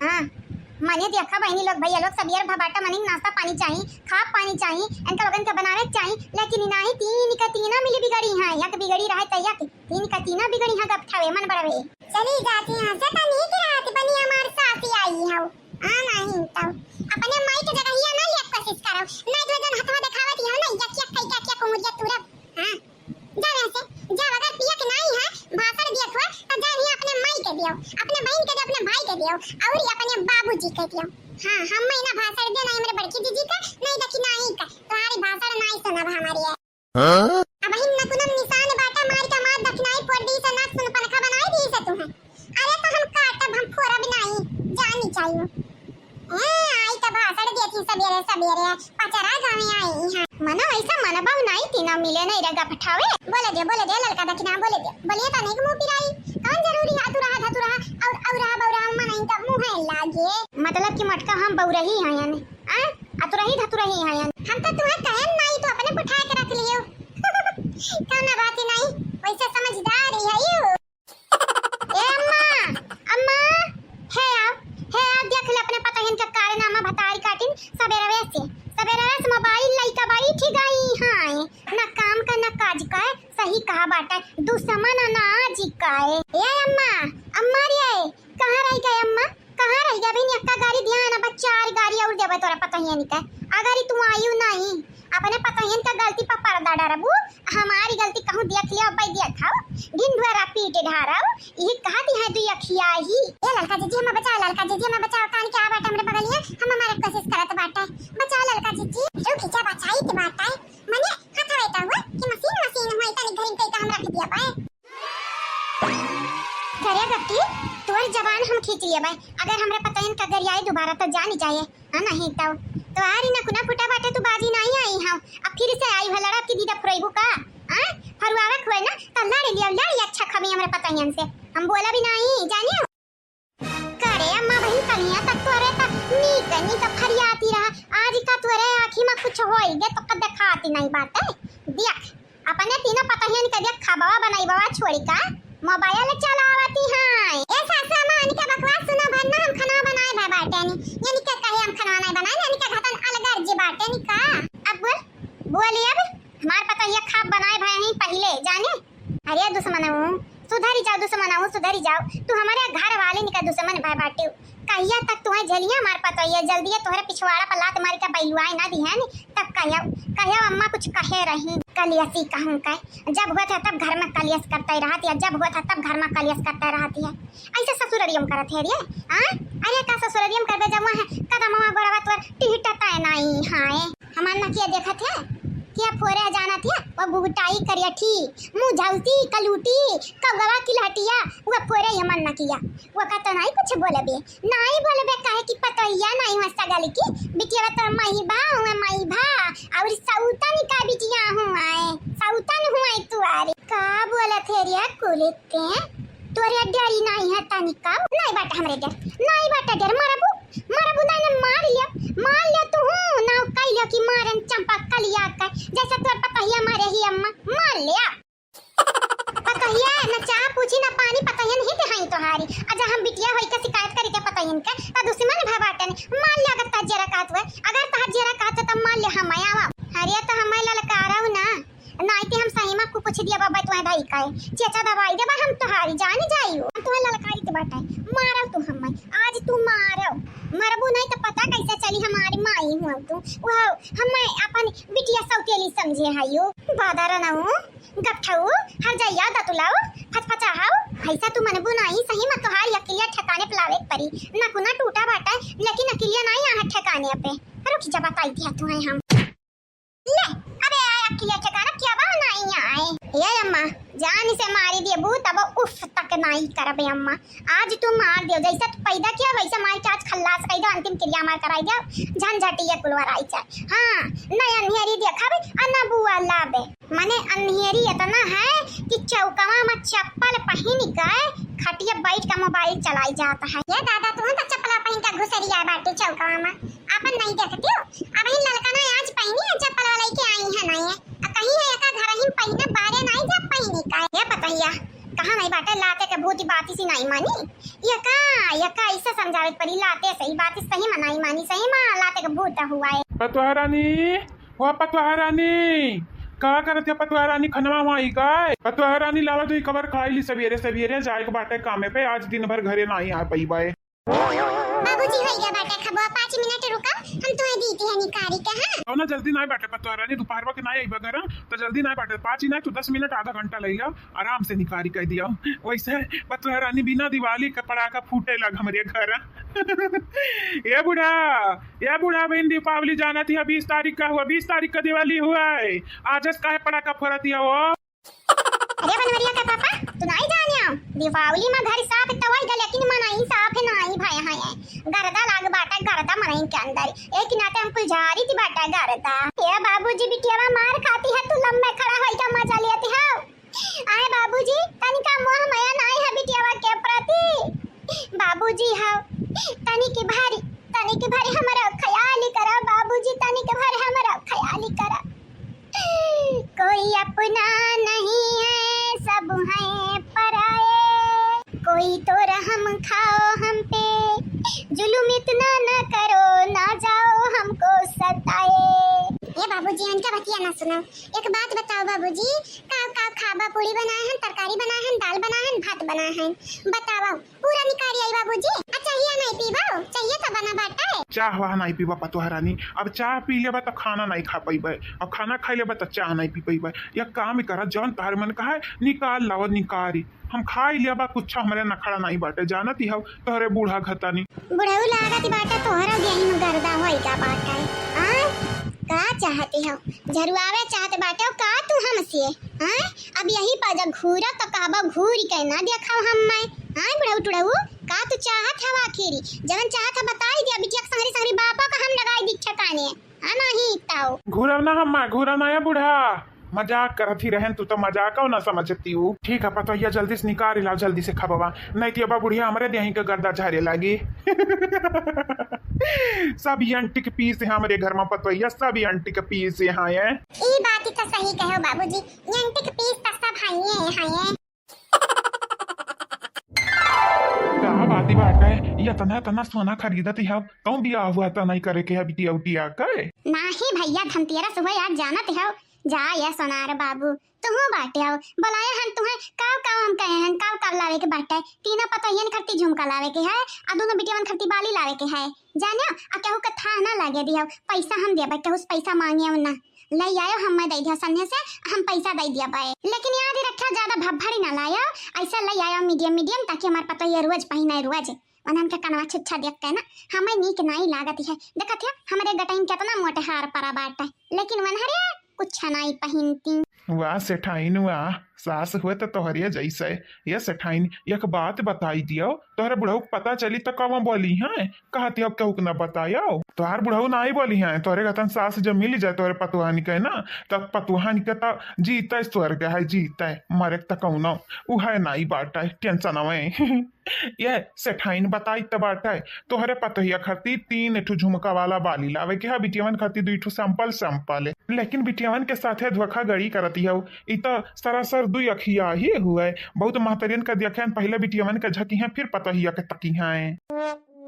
हाँ, मने देखा बहिनी लोग, भैया लोग, सब यार भबाटा मनिक नाश्ता पानी चाही, खा पानी चाही, इनका लोगन के बनावे के चाही, लेकिन ई नाही, तीन के तीना मिली बिगड़ी हैं, एक बिगड़ी रहे त एक। तीन का तीना बिगड़ी हाँ गप ठावे मन बड़वे। चली जाती हाँ से तनी की रात बनी हमार सासी आई हौ। आ नहीं तो अपने माई के जगहिया ना लिया कोशिश करो। नहीं तो जन हथवा दिखावत ही हो ना, यक यक कई का क्या कुमुरिया तुरब। हाँ। जा वैसे, जा अगर पिया के नहीं है, भाषण दिया हुआ, तो जा ही अपने माई के दियो, अपने बहन के दियो, अपने भाई के दियो, और ही अपने बाबूजी के दियो। हाँ, हम मैं ना भाषण दे नहीं मेरे बड़की जीजी का, नहीं देखी नहीं का, तुम्हारी भाषण नहीं सुनब हमारी है। हाँ? अब हिन नकुनम निशान बाटा मार के मार दखिनाई फोड़ दी से, नाक सुन पनखा बनाई दी से तुम्हें। अरे तो हम काटब, हम फोड़ब नहीं, जानी चाहिए। ए, आई त भाषण देती सबेरे सबेरे, पचरा गावे आई हैं। मना ऐसा मनबा नहीं, तीना मिले नहीं रे गपठावे। बोले दे, बोले दे, ललका दखिना बोले दे। बोलिए तो नहीं मुँह पिराई। कौन जरूरी है अतुरहा धतुरहा और, और रहा बौरहा मन इनका मुँह है लागे। मतलब कि मटका हम बौरही हैं यानी। आ? अतुरही धतुरही हैं यानी। हम तो तुम्हें कहन नहीं, तो अपने उठा के रख लियो। कौनो बात ही नहीं, वैसे समझदार ही है यू। ए अम्मा, अम्मा, हे आओ, हे आओ, देख ले अपने पतोहियन के कारनामा भतारी काटिन, सबेरवे से, सबेरवे से मोबाइल लइका बैठी गई हैं, ना काम का, ना काज का, सही कहा बाटा, दुश्मन अनाज का है। ए अम्मा, अम्मा रे, कहाँ रह गए अम्मा? कहाँ रह गए? अभी नियक्का गाड़ी दिया ना, बस चार गाड़ी और देबे तोरा पतोहियन के। अगर तू आयु नहीं, अपने पतोहियन का गलती पर पर्दा डरबू, हमारी गलती कहूँ देख लियो, अब्बे देखाओ, दिन भर पीट ढारो, यही कहती है दुई अखिया ही। ए ललका जीजी, हमें बचाओ, ललका जीजी, हमें बचाओ, कान के आ बाटे हमरे बगलिया, हम हमारे कोशिश करत बाटे, बचाओ ललका जीजी। रुक जा, बचाई के बाटे, मने हथवे तो हुआ कि मशीन, मशीन हुआ, इतनी घड़ी पे हम रख दिया पाए। करे गट्टी, तोर जबान हम खींच लिए बाय। अगर हमरे पतोहियन का गरियाए दोबारा तो जानी जाए, हाँ नहीं तो। तो आरी ना कुना फुटा बाटे तू बाजी नहीं आई हाँ। अब फिर से आई हो लड़ा की दीदा फुरैबू का? हाँ? फरुआवे खुए ना तो लड़ लियो, लड़ अच्छा खमी हमरे पतोहियन से। हम बोला भी नहीं, जानियो। करे अम्मा बहिन कनिया तक तोरे तक नीक, नीक फरियाती रहा। आज का तोरे आँखी में कुछ होई गे तो का देखाती नहीं बाटे। देख, अपने तीनों पतोहियन के देख खाबवा बनाई बवा छोड़ी का मोबाइल चलावती हैं। ए सासू अम्मा, इनके बकवास सुनो भर ना, हम खाना बनाए भा बाटे नी। यानी के कहे हम खाना नहीं बनाए, यानी के घटन अलगर जी बाटे नी का। अब बोल, बोली अब, हमार पतोहिया खाब बनाए भा ही पहिले, जाने? अरे दुश्मनऊ, सुधरी जाओ दुश्मनऊ, सुधरी जाओ। तू हमारे घर वाले निका दुश्मन भा बाटे। कहिया तक तुम्हें झेलिया मार पतोहिया, जल्दी है तोहरे पिछवाड़ा पर लात मार के बैलुआए ना दिहन, तब कहियो, कहियो अम्मा कुछ कहे रही। कलियसी कहूँ का, जब हुआ था तब घर में कलियस करते रहती है, जब हुआ था तब घर में कलियस करते रहती है। ऐसे ससुररियम करत है रे, हाँ? अरे का ससुररियम करबे जब वहाँ कदमवा गोड़वा तोर टिहटता नहीं, हाँ? हमार नकिया देखत है, क्या फोरे जानत है? वो गुगटाई करियठी, मुँह झौसी, कलूटी, कौगवा की लहटिया, वो फोरे हमार नकिया। वो का तो नहीं कुछ बोलबे, नहीं बोलबे काहे कि पतोहिया नहीं हुआ सगल की, बिटिया तो मही भा हुआ, मही भा, और सौतन का बिटिया हुआ है, सौतन हुआ है तुआरे। का बोलत है रे कुलिते? तोरे डरी नहीं है तनिका? नहीं बाटे हमरे डर, नहीं बाटे डर, मरबू, मरबू ना, ना मार लिया, मार लिया तू हूँ, ना कह लिया कि मारन चंपा कलिया का, जैसे तोर पतोहिया मारे ही अम्मा, मार लिया। पतोहिया न चाह पूछी न पानी, पतोहिया नहीं ते हई तोहारी। अजा हम बिटिया होई के शिकायत करी के पतोहियन के, त दुश्मन भा बाटे नहीं, मार लिया अगर तहर जेरा कहत हुए, अगर तहर जेरा कहत हुए त मार लिया हम आवा। अरे तो हम ललकारऊ ना, नाई ते हम सही में कुछ दिया बाबा तुम्हें दाई का है। चेचा दवाई देबा हम तोहारी जान जाइयो। हम तुम्हें ललकारी तो बाटे। मारो तू हमें। आज तू मारो। मरबू नहीं तो पता कैसे चली हमारी माई हुआ तू। वह हमें अपन बिटिया सौतेली समझे है यो। बादर न हो। गपठऊ, हर जइया दतुलाऊ, फचफचाऊ, ऐसा तू मनबू नाई, सही में तोहार अकिलिया ठिकाने पे लावे के परी। नकुना टूटा बाटे, लेकिन अकिलिया नाई यहाँ ठिकाने पे। रुक जा, बताई दिया तू है हम। ले, अबे आया अकिलिया ठिकाना, क्या बा नाई आए। ये अम्मा, जान से मारी देबू, तब उफ तक नाई करबे अम्मा। आज तू मार दियो, जैसा तू पैदा किया, वैसा मार के आज खल्लास कर दो, अंतिम क्रिया मार कराई दो, झंझटिया कुलवर आई जाए। हाँ, न अन्हेरी देखबे, आ न बुआ लाबे। मने अन्हेरी इतना है कि चौकवा में चप्पल पहिन के खटिया बैठ के मोबाइल चलाई जात है। ये दादा, तू तो चप्पल पहिन के घुसरी आए बाटी चौकवा में, अपन नहीं देखती हो? अब ही ललकना आज पहिनी है चप्पल वाला के आई है नहीं है, आ कहीं है एका घर ही पहिने बारे नहीं जा पहिनी का। ये पतहिया कहाँ नहीं बाटे, लाते के भूत बाती सी नहीं मानी। ये का, ये का ऐसे समझावे के परी, लाते सही बात सही में नहीं मानी, सही में लाते के भूत हुआ है। पतोहा रानी, ओ पतोहा रानी, का करत है पतोहा रानी? खनवा वहाँ आई का? पतोहा रानी लावा, तू कबर खाई ली, सवेरे सवेरे जाए के बाटे कामे पे, आज दिन भर घरे नहीं आ पई बाए। बाबूजी, होई गया बाटे खबवा, पाँच मिनट रुका, हम तुम्हें दीती है निकारी के, हाँ? आओ ना, जल्दी नाई बाटे पतोहा रानी, दोपहरवा के नाई आइबा घर, तो जल्दी नाई बाटे, पाँच ही नाई तो दस मिनट, आधा घंटा ले लिया, आराम से निकारी कह दिया। वैसे पतोहा रानी बिना दिवाली का पड़ाका फूटे लग हमरे घर। ए बूढ़ा, ए बूढ़ा, बहन दीपावली जानत ही, बीस तारीख का हुआ, बीस तारीख का दिवाली हुआ है, आज काहे पड़ाका फोड़त ही हो? अरे बनवरिया के पापा, तू नाई जाने हो? दीपावली में घर साफ तवाई गले, लेकिन मनई साफ नाई भय है। गर्दा लाग बाटा, गर्दा मनई के अंदर। एक नाते हम कुल झारी थी बाटा गर्दा। ए बाबूजी, बिटियावा मार खाती है, तू लंबे खड़ा होई का मजा लेती हो? आए बाबूजी, तनिका मोह माया नाई है बिटियावा के प्रति। बाबूजी हो, तनिक भारी, तनिक भारी हमारा ख्याल करा बाबूजी, तनिक भारी हमारा ख्याल करा। कोई अपना नहीं है, सब हैं पराए। कोई तो रहम खाओ हम पे, जुल्म इतना न करो, ना जाओ हमको सताए। ए बाबूजी, उनका बतिया ना सुनो। एक बात बताओ बाबूजी, का, का खाबा? पूरी बनाए हैं, तरकारी बनाए हैं, दाल बनाए हैं, भात बनाए हैं, बताओ। पूरा निकारी आई बाबूजी। आ चाहिए नहीं पीबो? चाहिए तो बना बाटे। चाह वाह नहीं पीबा पतोहा रानी, अब चाह पी लेबा तो खाना नहीं खा पइबे, अब खाना खा लेबा तो चाह नहीं पी पइबे। या काम करा, जौन तोहरे मन कहा है, निकाल लावा निकारी, हम खाई लेबा, कुछ हमरे नखड़ा नहीं बाटे, जानती हो तोहरे बूढ़ा घतानी। बुढ़ऊ लागत बाटे तोहरा देही में गर्दा होई का बाटे? आ? का चाहती हो? झरुआवे चाहत बाटे का तू हमसे? आ? अब यही पर जब घूरा तो कहबा घूर के ना देखब हम मैं। हाँ बुढ़ऊ टुढ़ऊ, का तू चाहत हवा आखिरी? जवन चाहत ह बताई दिया, बिटिया के संगरी संगरी बापा का हम लगाई दी ठिकाने। आ नहीं ताऊ। घूरब ना हम्मा, घूरब ना या बूढ़ा। मजाक करत ही रहन, तू तो मजाक ना समझती हूँ। ठीक है पतोहिया, जल्दी से निकाल लाओ, जल्दी से खबवा, नहीं तो अब बुढ़िया हमरे देही के गर्दा झारे लागी। सब एंटिक पीस है हमरे घर में पतोहिया, सब एंटिक पीस है। ई बात तो सही कहो बाबूजी, एंटिक पीस तो सब हइये हइये। का बाती बाटे, ये तना तना सोना खरीदत ही, अब कहूँ बियाह हुआ त नहीं करे के है बिटिया उटिया के? नाही भैया, धनतेरस हुआ आज जानत हो, जा ये सोनार बाबू, तुहू बाटे हो, बोलाया हन तुहे, काव काव हम कहे हन, काव काव लावे के बाटे, तीनों पतोहियन खरती झुमका लावे के है, आ दोनों बिटियावन खरती बाली लावे के है, जानियो, आ केहू के थाह ना लागे दियो, पैसा हम देबे, केहू से पैसा मांगे ना। ले आयो, हम दे दिया सन्ने से, हम पैसा दे दिया बाए। लेकिन याद रखा, ज्यादा भभड़ी ना लायो, ऐसा ले आयो मीडियम मीडियम, ताकि हमार पतोहिया रोज पहिने रोज। वनन के कनवा छुच्छा देख के ना, हमें नीक नाई लागत है। देखत है, हमरे गटइन केतना मोटे हार परा बाटे, लेकिन वनहरे कुछ नाई पहिनती। वाह सेठाइन वाह, सास हुए तो तोहरे जैसे। ये सेठाइन, एक बात बताई दियो, तोहरे बुढ़ऊ के पता चली तो कब बोली हैं? कहती अब केहू के ना बतायो। तोहार बुढ़ऊ ना ही बोली हैं, तोहरे गतन सास जब मिल जाए तोहरे पतुहानी के ना, तब पतुहानी के तब जीते स्वर्ग है, जीते, मरे के त कौनो उहे ना ही बाटे, टेंशन आवे। ये सेठाइन बताई त बाटे, तोहरे पतोहिया खातिर तीन ठो झुमका वाला बाली लावे के है, बिटियावन खातिर दुई ठो सैंपल सैंपल है। लेकिन बिटियावन के साथे धोखाधड़ी करती हो, ई त सरासर दुई अखिया ही हुए। बहुत महतरियन का देखियन, पहले बिटियावन के झकी हैं, फिर पतोहिया के तकी हैं।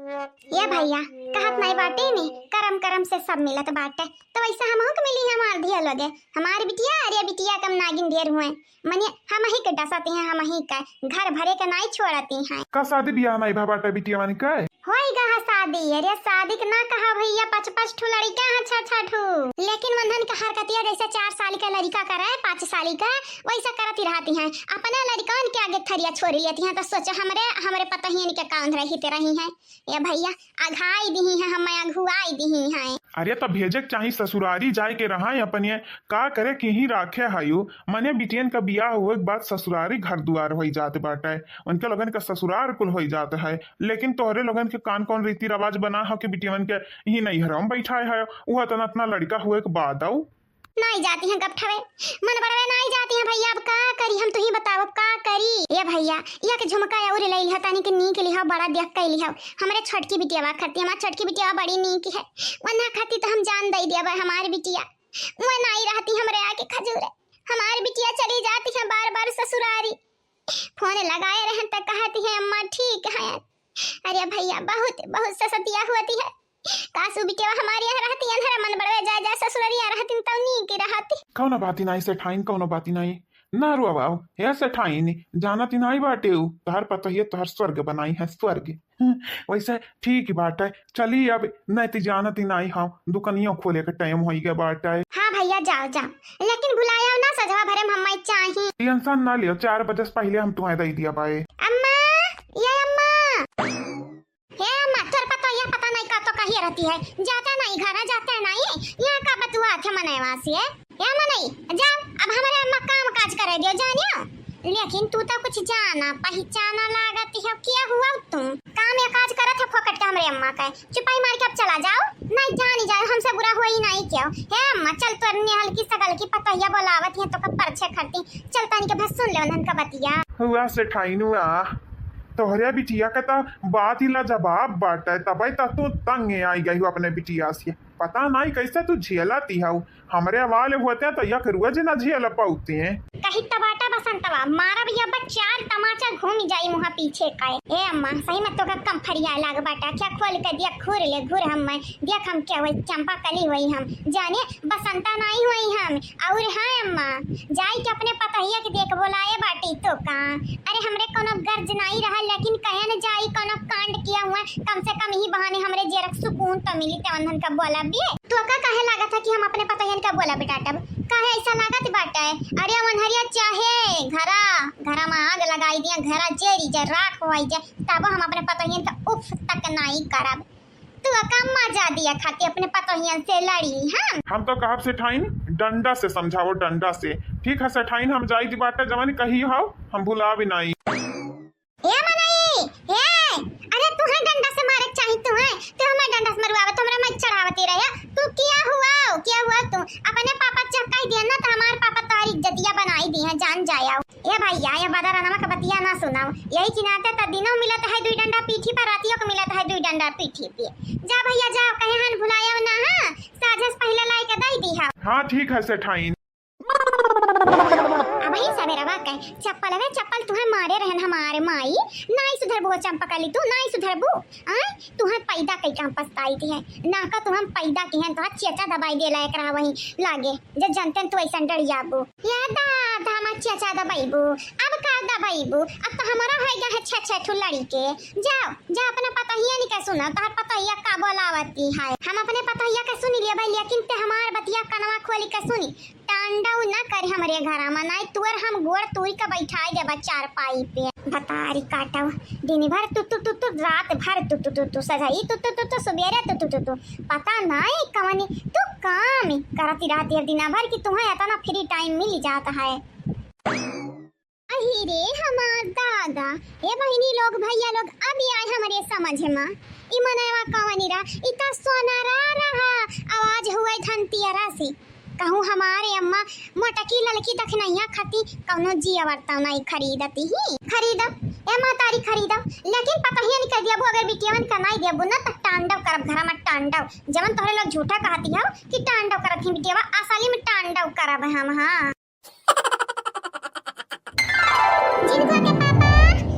ये भइया, कहत नाई बाटे ने, करम करम से सब मिलत बाटे। तो वैसे हमहू के मिली हमार धिया लोगे, हमार बिटिया, अरे बिटिया कम नागिन ढेर हुए। मने हमही के डसती हैं, हमही के घर भरे के नाई छोड़ती हैं। का शादी बियाह नाई भा बाटे बिटिया वानी के? होई गा है शादी। अरे शादी के ना कहा भइया, पाँच पाँच ठू लड़िका हैं, छह छह ठू। लेकिन मनहन के हरकतिया जैसे चार साल के लड़िका करे, पाँच साल के, वैसा करती रहती हैं। अपने लड़िकन के आगे थरिया छोड़ लेती हैं, तो सोचो हमरे, हमरे पतोहियन के काउन रही ते रही हैं। ए भइया, अघाई दिही हैं, हमें अघुआई दिही हैं। अरे, त भेजे के चाही ससुरारी जाए के रहा है अपने, का करे कि ही राखे हयू। मने बिटियन का बियाह हुए के बाद ससुरारी घर दुआर होई जात बाटे, उनके लोगन का ससुरार कुल होई जात है, लेकिन तोहरे लोगन के कान कौन रीति रिवाज बना हो कि बिटियन के ही नैहरों में बैठाए है, वो इतना, इतना लड़का हुए के बाद आऊ। नाई जाती हैं गपठवे, मन बड़वे नाई जाती हैं भइया, अब का करी हम, तुही बताओ अब का करी। ए भइया, एक झुमका और ले लिहा, तनी के नीक लिहा, बड़ा देख के लिहा, हमरे छोटकी बिटिया खाती, हमार छोटकी बिटिया बड़ी नीक है, वन्ना खाती तो हम जान दे दिया बा हमार बिटिया, वो नाई रहती हमरे आके खजूरे, हमार बिटिया चली जाती है बार बार ससुरारी, फोन लगाए रहन त कहती है अम्मा ठीक है। अरे भइया, बहुत बहुत ससतिया होती है, कासू बिटिया हमारी यहाँ रहती, अंधरा मन बड़वे जाए जाए ससुररिया रहती, तब नीक रहती। कौनो बाती नाई सेठाइन, कौनो बाती नाई, ना रोवाओ। हे सेठाइन, जानती नाई बाटे उ, तोहर पतोहिया तोहर स्वर्ग बनाई है, स्वर्ग। वैसे ठीक बाटे, चली अब, नहीं तो जानती नाई हम, दुकनियों खोले के टाइम होई गए बाटे। हाँ भइया, जाओ जाओ, लेकिन भुलाया ना, सजवा भरे में हमें चाही। टेंशन ना लियो, चार बजे से पहले हम तुम्हें दे दिया बाए। अम्मा, ये अम्मा। हे अम्मा, तोर पतोहिया पता नहीं का तो कही रहती है, जाते नहीं घर, जाते नहीं, यहाँ का बतुआ थे मनवा से। हे मनई, जाओ, अब हमारे अम्मा काम काज करे दियो, जानियो। लेकिन तू तो कुछ जाना पहचाना लागत हो, क्या हुआ तू? काम या काज करत है फोकट के हमरे अम्मा का, चुपाई मार के अब चला जाओ, नहीं जानी जाए, हमसे बुरा हुआ ही नहीं क्यों। हे अम्मा, चल तोर निहल की सगल की पतोहिया बोलावत है तो का परछे खरती, चल तनी के बस सुन ले उन्हन का बतिया। हुआ सेठाइन हुआ, तोहरे बिटिया के त बात ही लाजवाब बाटे, तबे त तू तंग आई गई हो अपने बिटिया से। पता नहीं कैसे तू झेलती हऊ, हमरे वाले होते तो एक रोज ना झेल पाते। कही त बाटा बसंतवा, मारब या बा चार तमाचा घूम जाई मुहा पीछे का। ए अम्मा, सही में तोका कम फरियाए लाग बाटा, क्या खोल के दिया घूर ले घूर हम मैं, देख हम क्या हुई चंपा कली हुई हम, जाने बसंता नहीं हुई हम। और हाँ अम्मा, जाई के अपने पतोहिया के देख बोलाए बाटी तो का। अरे हमरे कोनो गर्ज नाई रहा, लेकिन कहे न जाई कोनो कांड किया हुआ, कम से कम यही बहाने हमरे जेरक सुकून तो मिली। ते वंदन का बोला भी, तो का कहे लागत है कि हम अपने पतोहियन का बोला बेटा टब? काहे ऐसा लागत बाटे? अरे वनहरिया चाहे घरा, घरा में आग लगाई दिया, घरा जेरी जे राख होई जे, तब हम अपने पतोहियन का उफ तक नाई करब। तू का मजा दिया खाती अपने पतोहियन से लड़ी, हाँ? हम तो कहब सेठाइन, डंडा से समझाओ, डंडा से। ठीक है सेठाइन, हम जाई दी बाटे, जवन कही हो, हम भुला भी नाई। ए मनई, ए, अरे तू है डंडा से मारे के चाही तू है, तू हमें डंडा से मरुआवत, हमरा में चढ़ावती रहे। तू क्या हुआ, क्या हुआ तू? अपने पापा चक्काई दिया ना, तो हमार पापा तोहरी इज्जतिया बनाई दी है, जान जाया। ए भइया, ये बदरनमा के बतिया ना सुनाओ। यही चिनाते त दिनों मिलत है दुई डंडा पीठी पर, रातियों को मिलत है दुई डंडा पीठी पे। जा भइया जा, कहे हन भुलाया ना, हाँ? साझे से पहले लाई के दई दी है। हाँ, ठीक है सेठाइन। अबही सबेरवा के चप्पलवे चप्पल तुहे मारे रहन हमारे माई। नाई सुधरबू हो चंपकली तू, नाई सुधरबू। आय, तुहे पैदा कई काम पछताई थी है। ना का तुहे पैदा की है, तुहे चेचा दबाई दे लायक रहा वही लागे। जे जनते तू ऐसन डर जाबू। या दादा, हमार चेचा दबैबू, अब का दबैबू? अब तो हमारा है गा है छह छह ठू लड़ी के। जाओ, जा अपना पतोहिया नहीं के सुना, तोहर पतोहिया का बोलावती है। हम अपने पतोहिया के सुनी लेबै, लेकिन ते हमार बतिया कनवा खोली के सुनी। टांडव न कर हमरे घरा में, नाई तुअर हम गोड़ तोड़ के बैठाई देबा चारपाई पे। बतारी काटव, दिन भर तू तू तू तू, रात भर तू तू तू तू, सजाई तू तू तू तू, सुबेरे तू तू तू तू। पता नाई कवनी तू काम करती रहती है दिना भर कि तुम्हें इतना फ्री टाइम मिल जाता है। अही रे हमार दादा, ए बहिनी लोग, भैया लोग, अब आए हमरे समझ में। ई मनवा कवनी रहा, ई तो सोनारा रहा, आवाज हुए धनतियरा से। कहूँ हमारे अम्मा मोटकी ललकी दखनैया खाती कौनो जियावरता नाई खरीदती ही। खरीदब, ए महतारी खरीदब, लेकिन पतोहियन के देबू, अगर बिटियवन का नाई देबू ना त टांडव करब घरा में टांडव। जवन तोहरे लोग झूठा कहती हो कि टांडव करत ही बिटियवा, असली में टांडव करब हम, हाँ। जिनको के पापा,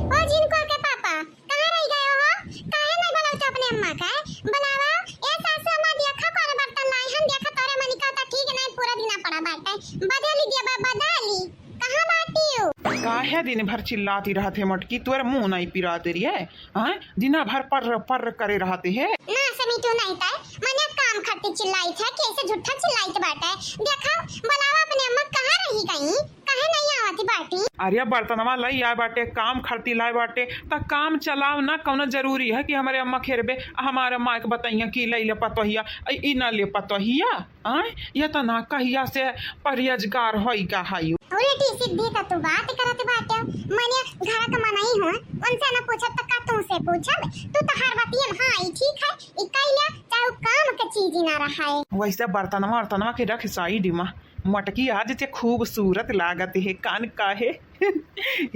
ओ जिनको के पापा, कहाँ रह गए हो? काहे नहीं बोलौते अपने काहे दिन भर चिल्लाती रहत है मटकी, तोर मुँह नहीं पिरात रे? हाँ, दिना भर पर्र पर्र करे रहत है। ना समीटू नहीं तय, मने काम खातिर चिल्लाइत है, कैसे झूठा चिल्लाइत बाटे। देखा, बुलावा अपने अम्मा कहाँ रही गई, काहे नहीं आवत बाटी? अरे बर्तनवा लई आए बाटे, काम खातिर लाए बाटे, त काम चलाओ ना, कौनो जरूरी है कि हमरे अम्मा खेरबे, हमारे अम्मा के बताइया कि लई ले पतोहिया, ई ना ले पतोहिया। आय, ये तो ना कहिया से परियजगार होई का हायु। अरे टी सिद्धि का तू बात करत बाटे, मने घर का मनई हो, उनसे ना पूछब त का तुमसे पूछब? तू तो हर बातिया में हाँ, ई ठीक है, ई कइले, चाहे उ काम के चीज ही ना रहा है। वैसे बर्तनवा वर्तनवा के रख साइड में, मटकी आज ते खूबसूरत लागत है, कान काहे?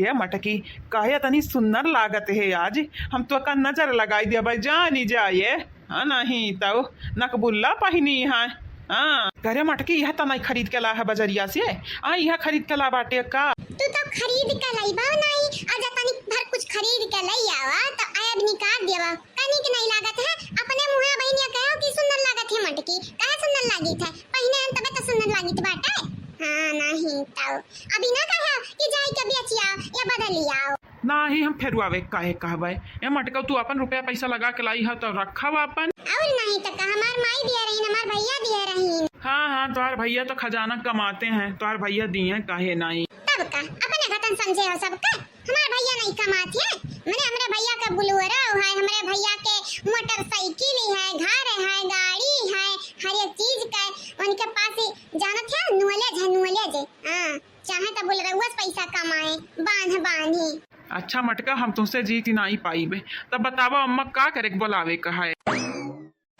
ये मटकी, काहे तनी सुन्नर लागत है आज, हम तो का नजर लगाई देबे, जानी जाए। हाँ, नहीं तउ नकबुल्ला पहिनी है। हाँ, करे मटकी, यह त नहीं खरीद के ला है बजरिया से? आ, यह खरीद के ला बाटे का? तू तो खरीद के लइबा नहीं, और जब तनी भर कुछ खरीद के लई आवा, तो ऐब निकाल देवा। कनिक नहीं लागत है, अपने मुँहे बहिनिया कहो कि सुंदर लागत है मटकी। काहे सुंदर लागित है? पहिने हन तबे तो सुंदर लागित बाटे। हाँ, नहीं तउ। अभी ना कहो कि जाई के बेच आओ या बदल आओ। नाही, हम फेरुआवे काहे कहबे? ए मटकऊ, तू अपन रुपया पैसा लगा के लाई ह, तो रखब अपन। और नहीं तो का, हमार माई दिए रहीन, हमार भैया दिए रहीन। हाँ, हाँ, तोहार भैया तो खजाना कमाते हैं, तोहार भैया दिए, काहे नहीं? तब का, अपने घटन समझे हो सबका? हमार भैया नहीं कमात है, मने हमरे भैया का बुलेरो है, हमरे भैया के मोटरसाइकिल है, घर है, गाड़ी है, हर एक चीज का, उनके पास ही जानत है, knowledge है, knowledge है। हाँ। चाहे त बुलेरउआ से पैसा कमाए, बांध बांधी। अच्छा मटका, हम तुमसे जीत नाई पाइबे, तब बतावा अम्मा का करे के बोलावे का है?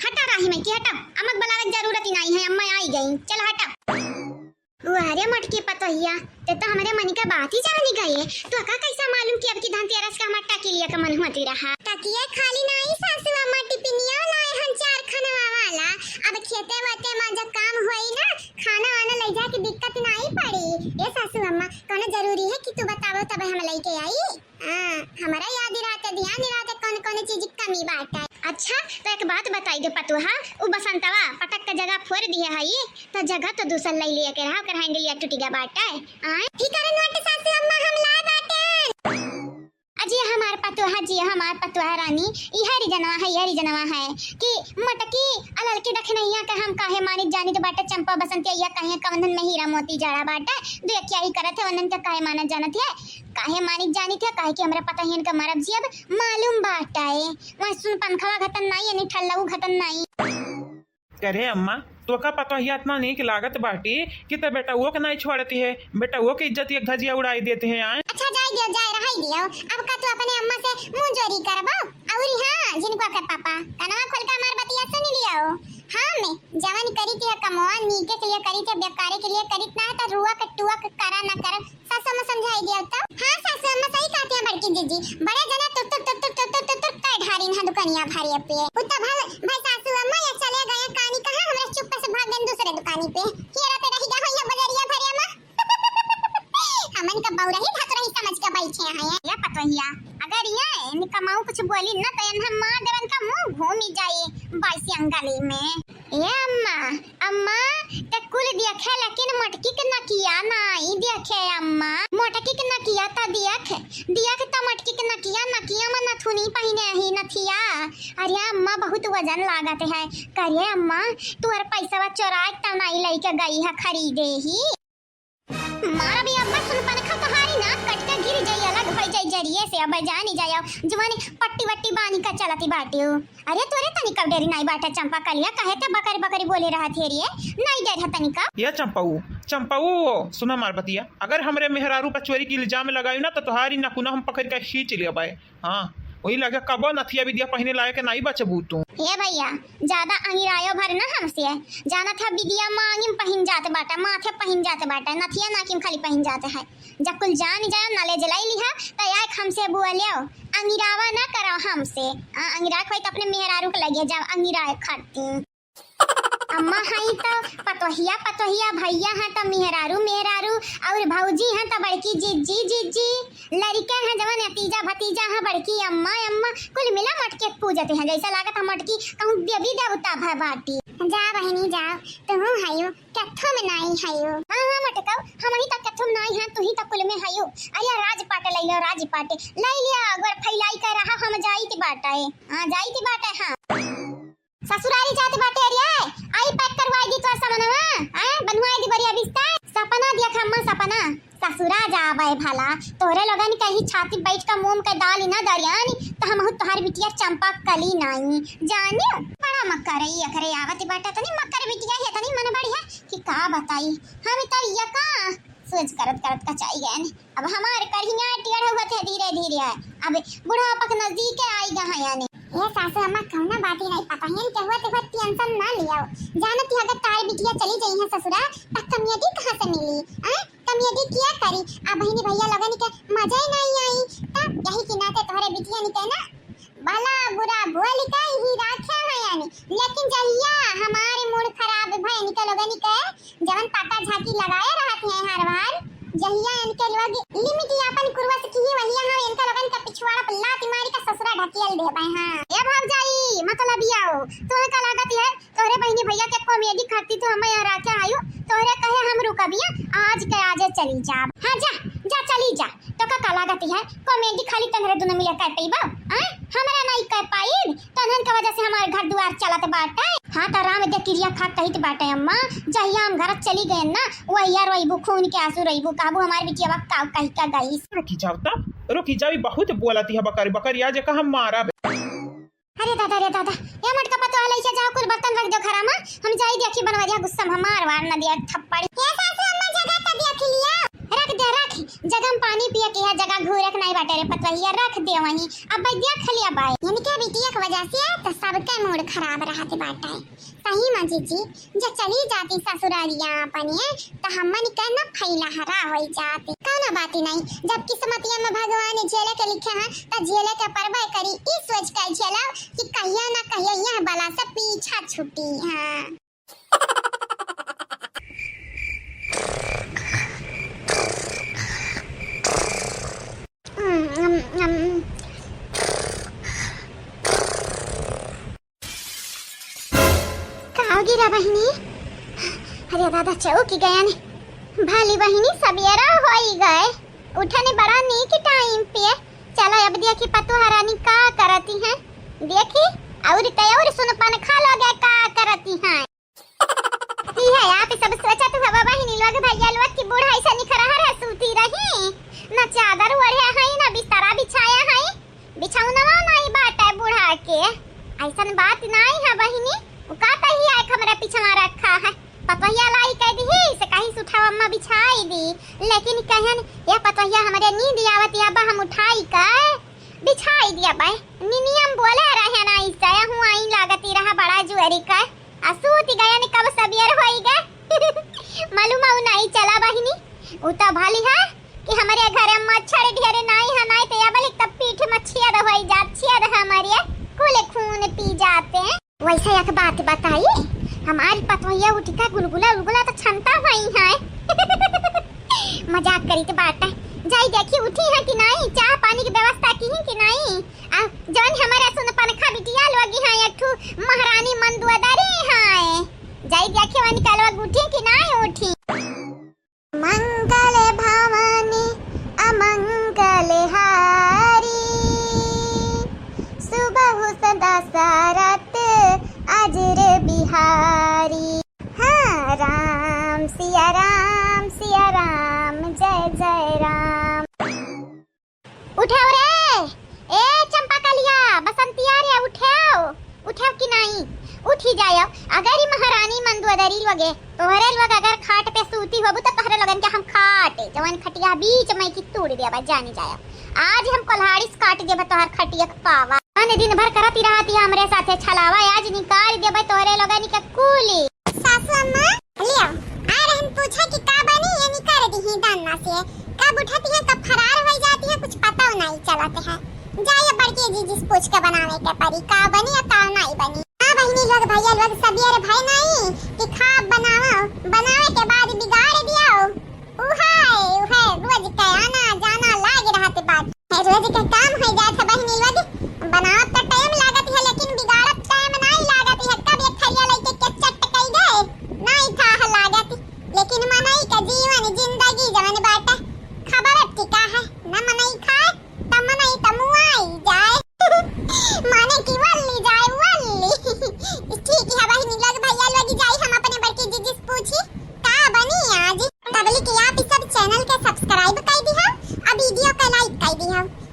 हटा राही में की हटा, अम्मा के बोलावे के जरूरत ही नाई है, अम्मा आई गई, चल हटा। वाह रे मटकी पतोहिया, ते तो हमरे मन का बात ही जानी गए। तो का कैसा मालूम कि अब की धनतेरस का हमार टकिया का मन होती रहा? टकिया खाली नाई सासू अम्मा, टिफिनिया लाए हन चार खनवा वाला। अब खेते वते में जब काम होई ना, खाना वाना लइ जाए के दिक्कत नाई पड़ी। ए सासू अम्मा, कौनो जरूरी है कि तू बतावो तब हम लइके आई? हाँ, हमरा याद रहते, ध्यान रहते कौन कौन चीज कमी बाटे। अच्छा, तो एक बात बताई दे पतोहा, उ बसंतवा पटक के जगह फोड़ दिए हई, तो जगह तो दूसर लइ लिए के रहा, ओकर हैंडलिया टूट गया बाटे। आय, ही करन बाटे सासू अम्मा, हम लाए बाटे। अजी हमार पतोहा, जी हमार पतोहा रानी, इहे रीजनवा है, इहे रीजनवा है कि मटकी आ ललकी दखिनैया के हम काहे मानित जानित बाटे, चंपा बसंतिया कहे कवनन में हीरा मोती जड़ा बाटे, दुयकिया ही करत है, वनन के काहे मानत जानत है, काहे मानित जानित है, काहे कि हमरा पता ही इनका मरब जियब मालूम बाटे। वह सुन पंखवा घतन नाई, यानी ठल्लऊ घतन नाई। करे अम्मा, तोका पतोहिया इतना नीक लागत बाटी कि ते बेटउओ के नाई छोड़ती है, बेटउओ के इज्जत एक धजिया उड़ाई देते हैं। आय। अच्छा, जाए दियो, जाए, रहाई दियो। अब का तू अपने अम्मा से मुंह जोरी करबो? अउरी हाँ, जिनको के पापा, कनवा खोल के हमार बतिया सुन लियो। हाँ, मैं जवन करी थी कमवा, नीके के लिए करी थी, बेकारे के लिए करी ना है, तो रुआ के टुआ के करा ना कर। सासू अम्मा समझाई दिया तो। हाँ सासू अम्मा सही कहती हैं बड़की जीजी, बड़े जने तुर तुर तुर तुर तुर तुर तुर तुर कर ढारी ना दुकानिया भरे पे। उ तो भल भाई सासू अम्मा ये चले गए कानी कहाँ, हमरे चुप्पे से भाग गए दूसरे दुकानी पे। हेरा पे रही गया भैया बजरिया भरे अम्मा। हमन का बउरही धतुरही समझ के बैठे हैं। या पतोहिया, अगर ये इन कमाऊ कुछ बोली ना तो इन्हें मार देवन का मुंह घूमी जाए बाईस अंगली में। ए अम्मा, अम्मा, ते कुल देखे लेकिन मटकी के नकिया नाई देखे अम्मा। मटकी के नकिया त देख, देख त मटकी के नकिया, नकिया में नथुनी पहिने ही नथिया। अरे अम्मा बहुत वजन लागत है। करे अम्मा, तुहर पैसवा चोराए त नाई लइके गई है खरीदे ही। मारा भी अब्बा सुन पनखा तोहारी नाक कट के गिर जाई, अलग होई जाई जरिए से, अब्बा जानी जायो, जवानी पट्टी वट्टी बानी का चलती बाटियो। अरे तोरे तनी कब डेरी नाई बाटे चंपा कलिया, काहे ते बकरी बकरी बोले रहत हे रे, नाई डर है तनी का। ये चंपाऊ, चंपाऊ, सुना मार बतिया, अगर हमरे मेहरारू पर चोरी के इल्जाम लगाई ना तो तोहारी नकुना हम पकड़ के खींच लेबै। हाँ, वही लगे कबो नथिया बिदिया पहिने लायक नाई बचबू तू। हे भैया, ज्यादा अंगिरायो भर न हमसे। जानत है बिदिया मांगिम पहिन जात बाटा, माथे पहिन जात बाटा, नथिया नाकिम खाली पहिन जात है। जब कुल जान जाओ, knowledge लाई लिहा, त आए हमसे बोलियो, अंगिरावा ना करो हमसे। आ, अंगिरा खोई त अपने मेहरारू के लगे जाओ, अंगिराए खाती। अम्मा हई त पतोहिया, पतोहिया, भैया हैं त मेहरारू, मेहरारू, और भौजी हैं त बड़की जिज्जी, जिज्जी, लड़के हैं जवन अतीजा, भतीजा हैं, बड़की अम्मा, अम्मा, कुल मिला मटके पूजते हैं, जैसा लागत है मटकी कहूँ देवी देवता भय बाटी। जा बहिनी जाओ, तुहू हयो, कथो में नाई हयो। हाँ, हाँ, मटकाऊ, हमही त कथो में नाई हैं, तुही त कुल में हयो। अरे राज पाटे लइ लियो, राज पाटे लइ लियो, अगर फैलाई के रहा, हम जाइत बाटे। हाँ, जाइत बाटे, हाँ। ससुरारी जात बाटे, अरे आई पैक करवाई दी तोर सामानवा, हाँ, बनवाई दी बढ़िया बिस्तर। सपना देख अम्मा, सपना। ससुरा जाबे भला, तोहरे लोगन कहीं छाती बैठ का मोम के दाल ही ना दरियानी, त हमहू तोहार बिटिया चंपा कली नाई जानियो। बड़ा मक्का रही एकरे आवत बाटा, तनी मक्कर बिटिया है, तनी मन बढ़िया कि का बताई। हम तो ये का सोच करत करत कचाई गए। अब हमार कढ़िया टेढ़ होत है धीरे धीरे, अब बुढ़ापा के नजदीक आई गए यानी। ए सासू अम्मा, कौनो बात ही नहीं पता है, केहुआ तेहुआ टेंशन ना लियो। जानत ही अगर तार बिटिया चली जाई है ससुरा, त कमियदी कहाँ से मिली? आ? कमियदी किया करी? आ बहिनी भैया लोगन के मजा ही नहीं आई। तब यही के नाते तोहरे बिटिया निके ना भला बुरा बोल के ही राखे हैं यानी। लेकिन जहिया हमारे मूड खराब भय निके लोगन के जवन पाका झाकी लगाए रहत हैं हर बार, जहिया इनके लोग लिमिट यापन कुरवस की वहिया हम इनके लोगन के पिछवाड़ा पर लात मारी के ससुरा ढकेल देबे। हाँ। ए भौजाई, मतलब आओ, तोहका लागत है तोहरे बहिनी भैया के कॉमेडी खातिर तो हम यहाँ राखे आयु, तोहरे कहे हम रुकबिया, आज के आजे चली जाब। हाँ जा, जा चली जा, तोका का लागत है कॉमेडी खाली तोहरे दुनो मिले कर पइबो? हाँ, हमरा नहीं कर पाइब, तोहन के वजह से हमार घर दुआर चलत बाटे। हाँ त राम दे किरिया खा कहित बाटे अम्मा, जहिया हम घर चली गए ना, वहिया रोइबू, खून के आंसू रोइबू, कहबू हमार बिटिया का कही का गई। रुकी जाओ त, रुकी जाओ, ई बहुत बोलती है बकरी बकरी, आज का हम मारब। अरे दादा रे दादा, ए मटका पतोह लइके जाओ, कुल बर्तन रख दो घरा में, हम जाई देखी बनवरिया गुस्सा में मार वार न दिया थप्पड़। ए सासू अम्मा, जगह त देख लिया। रख दे, रख, जगह में पानी पिए के है, जगह घूरे के नहीं बाटे रे पतोहिया, रख दे वहीं। अब भाई देख लिया बाई। इनके बिटिया के वजह से तो सबके मूड खराब रहत बाटे। सही में जीजी, जे चली जाती ससुरारिया अपने, त हमन के न फैलहरा होई जाती। कौनो बात ही नहीं, जब किस्मतिया में भगवान झेले के लिखे हैं, त झेले के परबे करी। ई सोच के झेलब कि कहिया ना कहिया यह बला से पीछा छूटी। हाँ। का हो गिरा बहिनी? अरे दादा, चौकी गयन। भली बहिनी, सबेरा होई गए, उठने बड़ा नीक टाइम पे। चला अब देखी पतोह रानी का करती हैं, देखी और ते और सुनपन खा लोगे का करती हैं। इहे आप सब सोचत हुआ बहिनी लोग, भैया लोग कि बूढ़ा ऐसा निखरहर है, सूती रही, न चादर ओढ़े है, न बिस्तरा बिछाया है, बिछौनवा नाई बाटे बूढ़ा के। ऐसन बात नाई है बहिनी, उ का तही आए हमरा पिछवा रखा है। पतोहिया लाई कह दी से कहीं से उठाओ अम्मा बिछाई दी, लेकिन कहन ये पतोहिया हमरे नींद आवत या बा हम उठाई का बिछाई दिया बा। निनियम बोले रहे ना इससे हूँ आई लागती रहा बड़ा जुअरी का। आ सूत गया ने कब सबेर होई गे। मालूम है उ नाई चला बहिनी, उ तो भली है कि हमरे घरे मच्छर ढेर नाई है, नाई तो या बलिक तब पीठ में छेद होई जात, छेद हमरे कुल खून पी जाते। वैसे एक बात बताई, हमारी पतोहिया उठ के गुलगुला उलगुला तो छनता हुई है। मजाक करी तो बात है, जाई देखी उठी है कि नाई, चाह पानी की व्यवस्था की है कि नाई। आ, जौन हमारे सुन पनखा बिटिया लोगी हैं, एक ठू महारानी मंदुआदारी हैं। जाई देखे वनी कलवा उठी कि नाई उठी। मंगल भवानी अमंगल हारी, सुबहु सदा सारथ अजर बिहारी। हाँ, राम सिया राम सिया राम जय जय राम। उठेव रे, ए चंपा कलिया, बसंतिया रे, उठेव, उठेव कि नाई? उठी जायव। अगर ई महारानी मंदुआदारी लोगे, तोहरे लोग अगर खाट पे सूती होबू, त तोहरे लोगन के हम खाट, जवन खटिया बीच में की तोड़ देबा, जानी जायव। आज हम कोल्हाड़ी से काट देबा तोहर खटिया के पावा। अन दिन भर करत ही रहती हमरे साथे छलावा, आज निकाल देबा तोहरे लोगन के कूली। सासू अम्मा, लियो, आ रहन पूछे कि का बनी, ये निकाल दीही दाना से। कब उठती है, कब फरार हो जाती है, कुछ पता नहीं चलत है। जाइए बड़की जीजी से पूछ के बनावे के परी, का बनी या का नहीं बनी। हाँ बहिनी लोग, भैया लोग, सबेर भय नहीं कि खाब बनाओ, बनावे के बाद बिगाड़ दियो। उहे, उहे, रोज के आना जाना लाग रहत बात। है, रोज के काम हो जात है बहिनी लोग। बनावत तो टाइम लागत है, लेकिन बिगाड़त टाइम नहीं लागत है। कब एक थरिया लेके के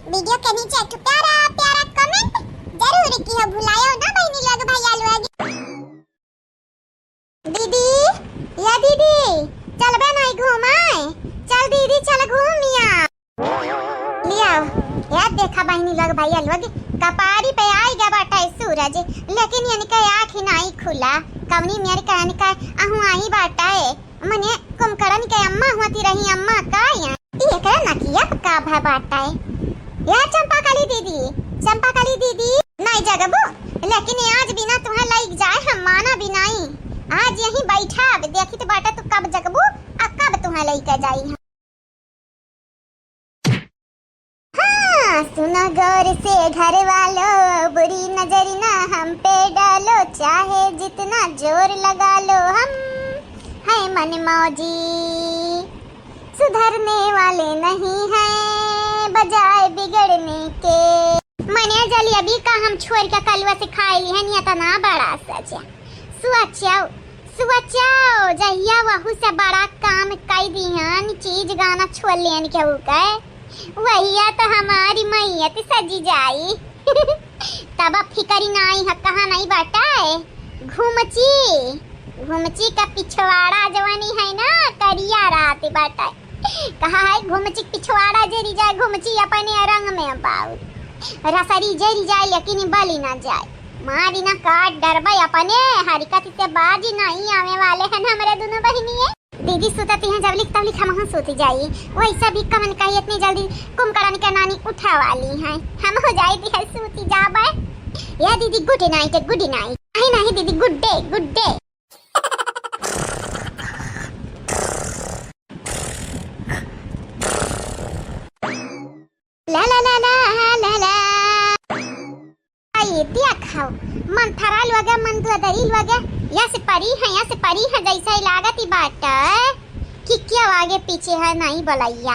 वीडियो के नीचे एक ठो प्यारा प्यारा कमेंट जरूर किहो, भुलायो ना बहिनी लोग भैया लोग। दीदी, या दीदी, चलबे नहीं घूमाए? चल दीदी, चल घूमिया। लिया, या देखा बहिनी लोग भैया लोग, कपारी पे आई गया बाटा है सूरज, लेकिन इनका आँख ही नहीं खुला। कवनी मेर का इनका अहू आई बाटा है। मने कुंभकर्ण के अम्मा होती रही, अम्मा का यहाँ। ई एकरा नकिया पे का भय बाटा है? या चंपा कली दीदी, चंपा कली दीदी, नहीं जगबू, लेकिन आज बिना तुम्हें लइक जाए हम माना भी नहीं। आज यहीं बैठा, अब देखी तो बाटा तू कब जगबू, आ कब तुम्हें लइके जाई हम। हाँ, सुनो गौर से घर वालों, बुरी नजर ना हम पे डालो, चाहे जितना जोर लगा लो, हम हैं मन मौजी, सुधरने वाले नहीं हैं बजाय बिगड़ने के। मने जलेबी का हम छोड़ के कलुआ से खाए ली है, नहीं इतना बड़ा सच है। सोचो, सोचो, जहिया वहू से बड़ा काम कई दिहन, चीज गाना छोड़ लेन केहू के, वहिया तो हमारी मैयत सजी जाई। तब अब फिकरी नाई है, कहाँ नहीं बाटा है। घुमची, घुमची का पिछवाड़ा जवानी है ना, करिया रात बाटा है। कहा है घुमची पिछवाड़ा जरी जाए, घुमची अपने रंग में बाऊ। रसरी जरी जाए लेकिन बली ना जाए। मारी ना काट डरबे अपने, हरकत से बाजी नहीं आवे वाले हैं हमरे दोनों बहिनिये। दीदी सुतती हैं जब लिख तब लिख हम सूती जाई। वैसा भी कमन कही इतनी जल्दी कुंभकर्ण के नानी उठा वाली हैं। हम हो जाई थी सूती जाबे। या दीदी good night, good night। नहीं नहीं दीदी good day, good day। ला ला ला ला ला ला। आई देखो, मन थरा लोगे, मन दुआदरी लोगे, या से परी है, या से परी है, जैसे ही लागत ही बाटे कि क्यों आगे पीछे है नहीं बोलैया।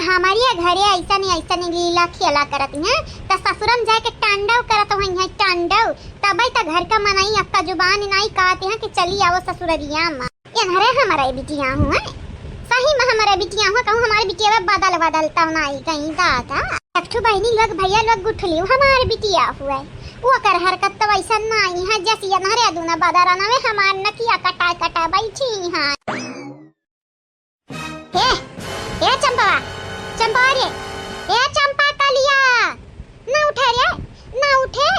हमारे घरे ऐसा नहीं, ऐसा नहीं लीला खेला करत हैं, तो ससुरम जाके टांडव करत हुई है, टांडव। तबे तो घर का मनई अक्का जुबान नहीं कहते हैं कि चली आओ ससुररिया में। एनहरे हमरे बिटिया हुए, सही में हमरे बिटिया हुए, कहूँ हमारे बिटिया में बदल बदलता नाई कहीं दादा। एक ठो बहिनी लोग भैया लोग गुठली हमारे बिटिया हुए, वो कर हरकत तो वैसा नाई है जैसी एनहरे दूना बदराना में हमार नकिया कटा कटा बैठी हैं। हे, हे चंपा, चंपा रे, हे चंपा कलिया, ना उठे रे, ना उठे,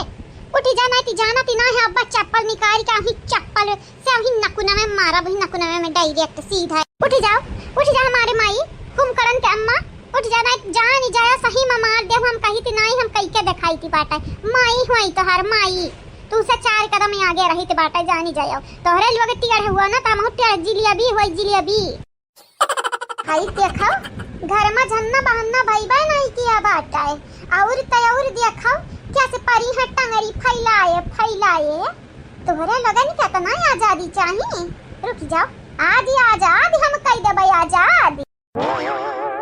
उठी जा, नहीं ती जाना ती ना है, अब चप्पल निकाल के अभी चप्पल से अभी नकुना में मारा, अभी नकुना में direct सीधा। उठी जाओ, उठी जा हमारे माई, कुंभकर्ण के अम्मा, उठी जा, नहीं जान ही जाया सही में मार दे, हम कही ती नहीं, हम कही के दिखाई ती बाटे, माई हुई तोहर माई। तू से चार कदम आगे रही ते बाटे जानी जायो। तोहरे लोग टेढ़ हुआ ना, त हमहू टेढ़ जिलेबी हुई जिलेबी। हाय देखो, घर में झन्ना बहन्ना भइबे नहीं किया बाटे। और त और देखो, क्या से परी है टंगरी फैलाए फैलाए। तोहरे लोगन के इतना आजादी चाहिए। रुक जाओ, आज ही आजाद हम कई देबे आजाद।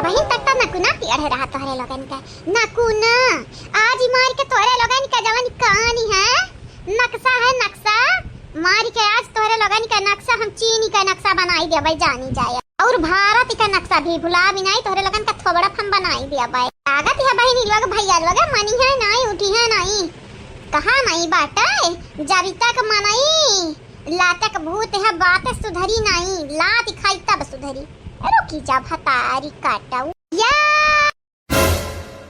वहीं तक तो नकुना टेढ़ रहा तोहरे लोगन के। नकुना, आज ही मार के तोहरे लोगन के जवन कहानी है, नक्शा है नक्शा, मार के आज तोहरे लोगन के नक्शा हम चीनी के नक्शा बनाई देबे जानी जाए। और भारत के नक्शा भी भुला भी नहीं, तोहरे लोगन का थोबड़ा हम बनाई देबे। लागत है बहिनी लोग भैया लोग मनी है नहीं, उठी है नहीं, कहा नहीं बाटे। जब तक मनई लातक भूत है, बात सुधरी नाई, लात खाई तब सुधरी। रुकी जा भतारी काटऊ। या!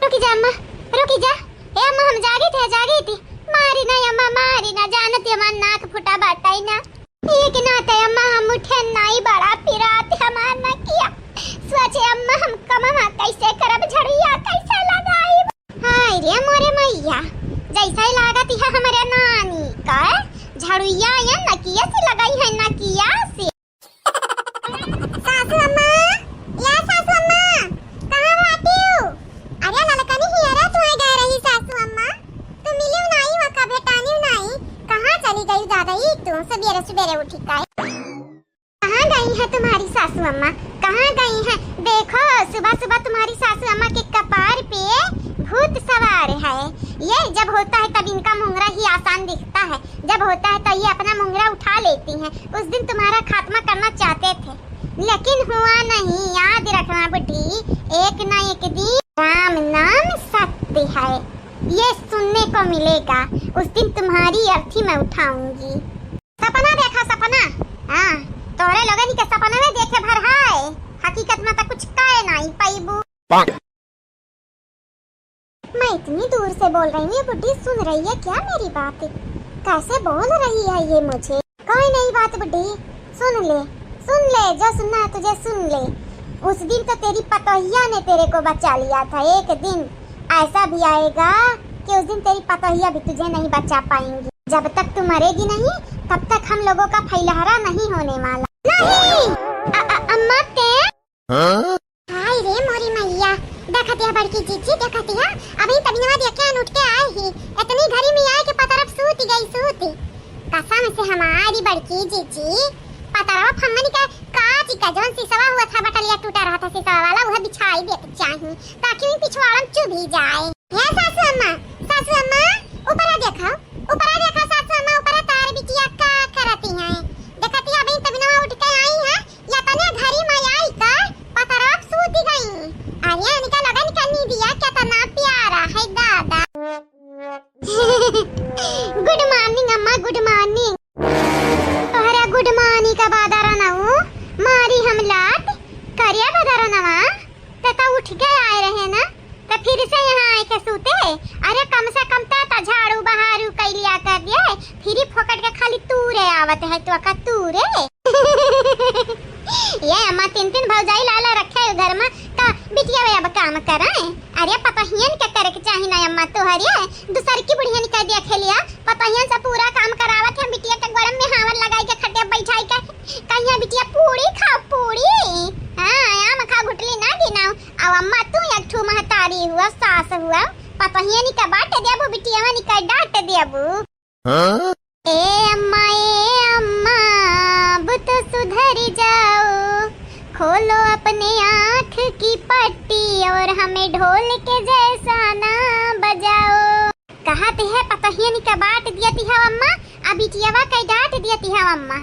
रुकी जा अम्मा, रुकी जा। ए अम्मा, हम जागी थे, जागी थी। मारी ना अम्मा, मारी ना, जानत हमार नाक फूटा बाटाई ना। एक नाते अम्मा हम उठे नाई, बड़ा पिरात हमार ना किया। सोचे अम्मा हम कमवा कैसे करब, झड़िया कैसे लगाई। हाय रे मोरे मैया, जैसे लागत है हमरे नानी का झड़ुइया या नकिया से लगाई है, नकिया से। सासू अम्मा, या सासू अम्मा, कहाँ बाटिउ? अरे ललकनी हियरा तुहे गए रही सासू अम्मा, तू मिलिउ नाई, वका भेटानिउ नाई, कहाँ चली गई दादा ई तू सबेरे सबेरे उठी काहे? कहाँ गई है तुम्हारी सासू अम्मा, कहाँ गई है? देखो, सुबह सुबह तुम्हारी सासू अम्मा के कपार पे भूत सवार है। ये जब होता है तब इनका मुंगरा ही आसान दिखता है, जब होता है तो ये अपना मुंगरा उठा लेती हैं। उस दिन तुम्हारा खात्मा करना चाहते थे, लेकिन हुआ नहीं। याद रखना बेटी, एक ना एक दिन राम नाम सत्य मिलेगा, उस दिन तुम्हारी अर्थी मैं उठाऊंगी। सपना देखा, सपना। हाँ, तोहरे लोगन के सपना में देखे भर है, हकीकत में तो कुछ कहे नहीं पैबू। मैं इतनी दूर से बोल रही हूँ, ये बुढ़ी सुन रही है क्या मेरी बात? कैसे बोल रही है ये मुझे? कोई नहीं बात बुढ़ी, सुन ले, सुन ले, जो सुनना है तुझे सुन ले। उस दिन तो तेरी पतोहिया ने तेरे को बचा लिया था, एक दिन ऐसा भी आएगा कि उस दिन तेरी पतोहिया भी तुझे नहीं बचा पाएंगी। जब तक तू मरेगी नहीं, तब तक हम लोगों का फैलहरा नहीं होने वाला। नहीं! अ-, अ-, अम्मा ते हाँ? हाय रे मोरी मैया, देखतिया बड़की जीजी, देखतिया, अभी तबिनवा देखे अन उठ के आए ही, इतनी घरी में आए के पतरफ सूत गई, सूत। कसम से हमारी बड़की जीजी, पतरफ हमन का कांच का जौन सिसवा हुआ था, बटलिया टूटा रहा था सिसवा वाला, वह बिछाई देत चाही, ताकि उन पिछवाड़न चुभ ही जाए। हे सासू अम्मा, सासू अम्मा, ऊपरा देखा, ऊपरा देखा सासू अम्मा, ऊपरा तार बिटिया का करती हैं। देखतिया अभी तबिनवा उठ के आई है, या तने घरी में आई का पतरफ सूत गई। अरे इनका लगन का नींदिया कितना प्यारा है दादा। Good morning अम्मा, good morning। तोहरा good morning का बदरनवा मारी हम लात, करिया बदरनवा, ते तो उठ के आए रहे ना, तो फिर से यहाँ आए के सूते? अरे कम से कम ते तो झाड़ू बहारू कई लिया कर दिए, फिर ही फोकट के खाली तूरे आवत है, तो का तूरे? ये अम्मा तीन तीन भौजाई लाला रखे है घर में, तो बिटिया वे अब काम करे। अरे पतोहियन के करे के चाही ना अम्मा, तोहरे दूसर की बुढ़ियन के देख लिया, पतोहियन से पूरा काम करावत है, बिटिया के गोड़ में हावर लगाई के खटिया बैठाई के, कहिया बिटिया पूड़ी खाओ पूड़ी, हाँ आम खा घुटली ना गिनाओ। अब अम्मा तू एक ठू महतारी हुआ, सास हुआ, पतोहियन के बांट देबू, बिटिया के डांट देबू। हाँ? ए अम्मा, ए अम्मा, अब तो सुधर जाओ, खोलो अपने आँख की पट्टी और हमें ढोल के जैसा ना बजाओ। कहत है पतोहियन के बांट दियती है अम्मा, आ बिटियवा के डांट दियती है अम्मा।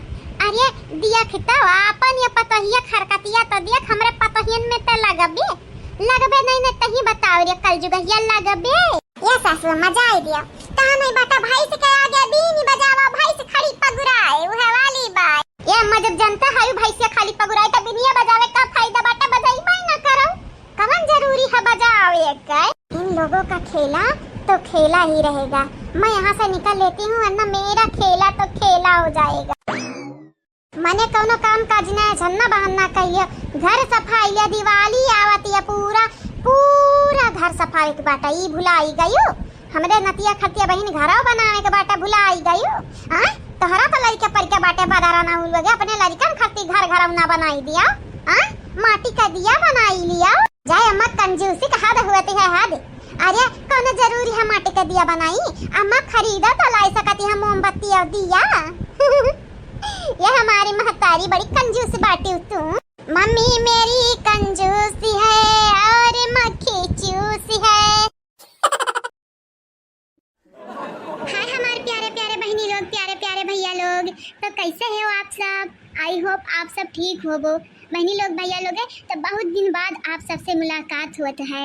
अरे देख तो आपन ये पतोहिया खरकतिया तो देख, हमरे पतोहियन में तो लगबे, लगबे नहीं न तही बताओ रे कलजुगहिया लगबे। ये सासू अम्मा जाए दिया, तहाँ नहीं बाटा भैंस के आगे बीनी बजावा, भैंस खड़ी पगुराए, उहे वाली बात। ये अम्मा जब जनता है भैंसिया खाली पगुराए तो बीनिया बजावे का फायदा बाटा, बजाई बाई ना करो, कवन जरूरी है बजावे के? इन लोगों का खेला तो खेला ही रहेगा। मैं यहाँ से निकल लेती हूँ, वरना मेरा खेला तो खेला हो जाएगा। मने कौनो काम काज ना, झन्ना बहन्ना कहियो, घर सफाई या दिवाली आवत या पूरा, पूरा घर सफावे के बाटा, ई भुलाई गयो। हमरे नतिया खतिया बहिन घरौ बनावे के बाटा, भुलाई गयो। हाँ, तोहरा तो लड़के परिके बाटे बदरा ना उलुआ गे, अपने लड़कन खातिर घर घरौना बनाई दिया। हाँ, माटी का दिया बनाई लिया। जाए अम्मा, कंजूसी का हद होती है, हद। अरे कौनो जरूरी है माटी का दिया बनाई? अम्मा खरीदा तो लाई सकती है मोमबत्ती और दिया। ये हमारी महतारी बड़ी कंजूस बाटी तू। मम्मी मेरी कंजूस है और मक्खी चूस है। हाय हमारे प्यारे प्यारे बहनी लोग, प्यारे प्यारे भैया लोग, तो कैसे हो आप सब? I hope आप सब ठीक होबो। बहनी लोग, भैया लोग, तो बहुत दिन बाद आप सबसे मुलाकात होत है।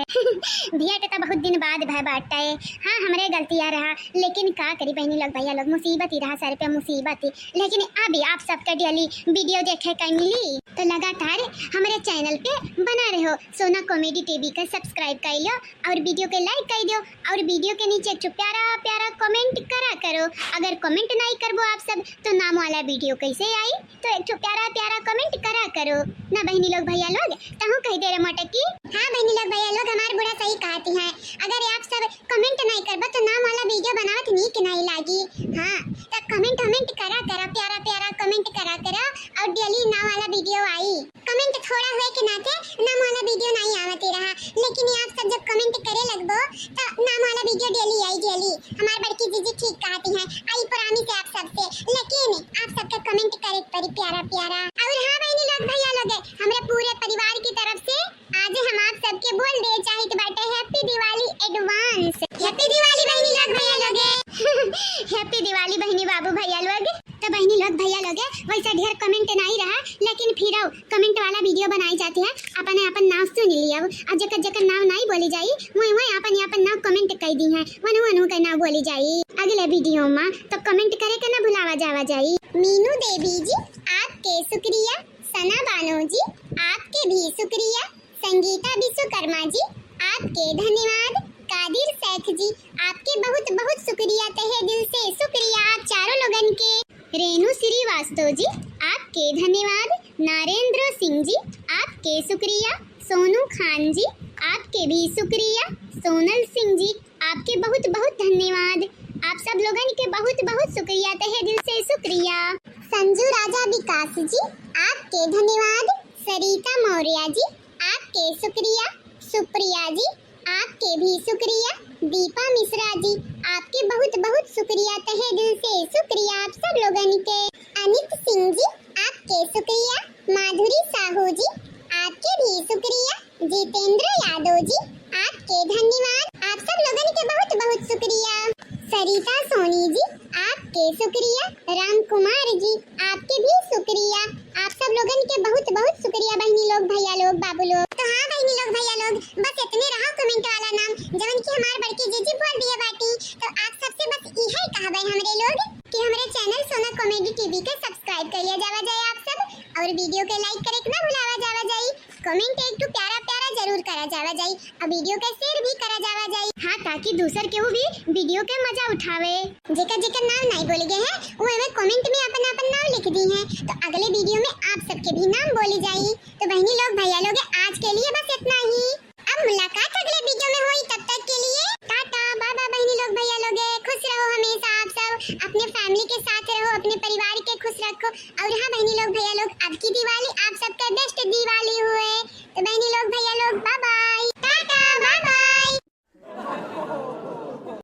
भेंट तो बहुत दिन बाद भय बाटे। हाँ, हमरे गलतिया रहा, लेकिन का करी बहनी लोग, भैया लोग, मुसीबत ही रहा सर पे मुसीबत ही। लेकिन अभी आप सबके daily video देखे के मिली, तो लगातार हमरे channel पे बना रहो। सोना Comedy TV का subscribe कर लो और video के like कर दो और video के नीचे एक ठो प्यारा प्यारा comment करा करो। अगर comment नहीं करबो आप सब तो नाम वाला video कैसे आई? तो एक ठो प्यारा प्यारा comment करा करो ना बहनी लोग भैया लोग। तहूँ कह दे रे मोटकी। हाँ बहनी लोग भैया लोग, हमार बूढ़ा सही कहती है, अगर आप सब comment नहीं करबो तो नाम वाला video बनावत नीक नहीं लागी। हाँ, तो comment वमेंट करा करा, प्यारा प्यारा comment करा करा और daily नाम वाला video आई। Comment थोड़ा हुए के नाते नाम वाला video नहीं आवत ही रहा, लेकिन आप सब जब comment करे लगबो तो नाम वाला video daily आई, daily। हमार बड़की जीजी ठीक कहती हैं, आई promise है आप सबसे, लेकिन आप सबके comment करे के पड़ी प्यारा प्यारा। और हाँ बहनी लोग भैया लोग, हमरे पूरे परिवार की तरफ से आज हम आप सबके बोल दे चाहित बाटे Happy Diwali advance। Happy Diwali बहनी लोग भैया लोग। Happy Diwali बहनी बाबू भैया लोग। तो बहनी लोग भैया लोग, वैसे ढेर comment नहीं रहा, लेकिन फिर comment वाला video बनाई जाती है, अपन अपन नाम सुन लिया। और जकर जकर नाम नहीं बोली जाए वहीं वहीं आपन आपन नाव comment कइ दिहे, वनहु वनहु के नाव बोली जाई अगले video मा, तो comment करे के ना भुलावा जावा जाई। मीनू देवी जी, आपके शुक्रिया। सना बानो जी, आपके भी शुक्रिया। संगीता विश्वकर्मा जी, आपके धन्यवाद। कादिर शेख जी, आपके बहुत बहुत शुक्रिया, तहे दिल से शुक्रिया आप चारों लोगन के। रेणु श्रीवास्तव जी, आपके धन्यवाद। नारेंद्र सिंह जी, आपके शुक्रिया। सोनू खान जी, आपके भी शुक्रिया। सोनल सिंह जी, आपके बहुत बहुत धन्यवाद। आप सब लोगन के बहुत बहुत शुक्रिया, तहे दिल से शुक्रिया। संजू राजा विकास जी, आपके धन्यवाद। सरिता मौर्य जी, आपके शुक्रिया। सुप्रिया जी, आपके भी शुक्रिया। दीपा मिश्रा जी, आपके बहुत बहुत शुक्रिया, तहे दिल से शुक्रिया आप सब लोगन के। अनित सिंह जी, आपके शुक्रिया। माधुरी साहू जी, आपके भी शुक्रिया। जितेंद्र यादव जी, आपके धन्यवाद। आप सब लोगन के बहुत बहुत शुक्रिया। सरिता सोनी जी, आपके शुक्रिया। राम कुमार जी, आपके भी शुक्रिया। आप सब लोगन के बहुत बहुत शुक्रिया बहिनी लोग, भैया लोग, बाबू लोग। तो हाँ बहिनी लोग, भैया लोग, बस इतने रहा comment वाला नाम, जवन कि हमार बड़की जीजी बोल दिए बाटी। तो आप सबसे बस इहे कहबे हमरे लोग कि हमरे channel सोना comedy TV के subscribe करिया जावा जाए आप सब, और video के like करे के ना भुलावा जावा जाई। Comment एक ठो प्यारा प्यारा जरूर करा जावा जाई, और video के share भी करा जावा जाई। हाँ, ताकि दूसर केहू भी video के मजा उठावे। जेकर जेकर नाव नाई बोले गए हैं, वो एमे comment में अपन अपन नाव लिख दिहे, तो अगले video में आप सबके भी नाम बोले जाई। तो बहिनी लोग, भैया लोग, आज के लिए बस इतना ही। अब मुलाकात अगले video में होई, तब तक के लिए टाटा, bye bye बहिनी लोग, भैया लोग, खुश रहो हमेशा आप सब, अपने family के साथ रहो, अपने परिवार के खुश रखो। और हाँ बहिनी लोग, भैया लोग, अब की दिवाली आप सबके best दिवाली हो।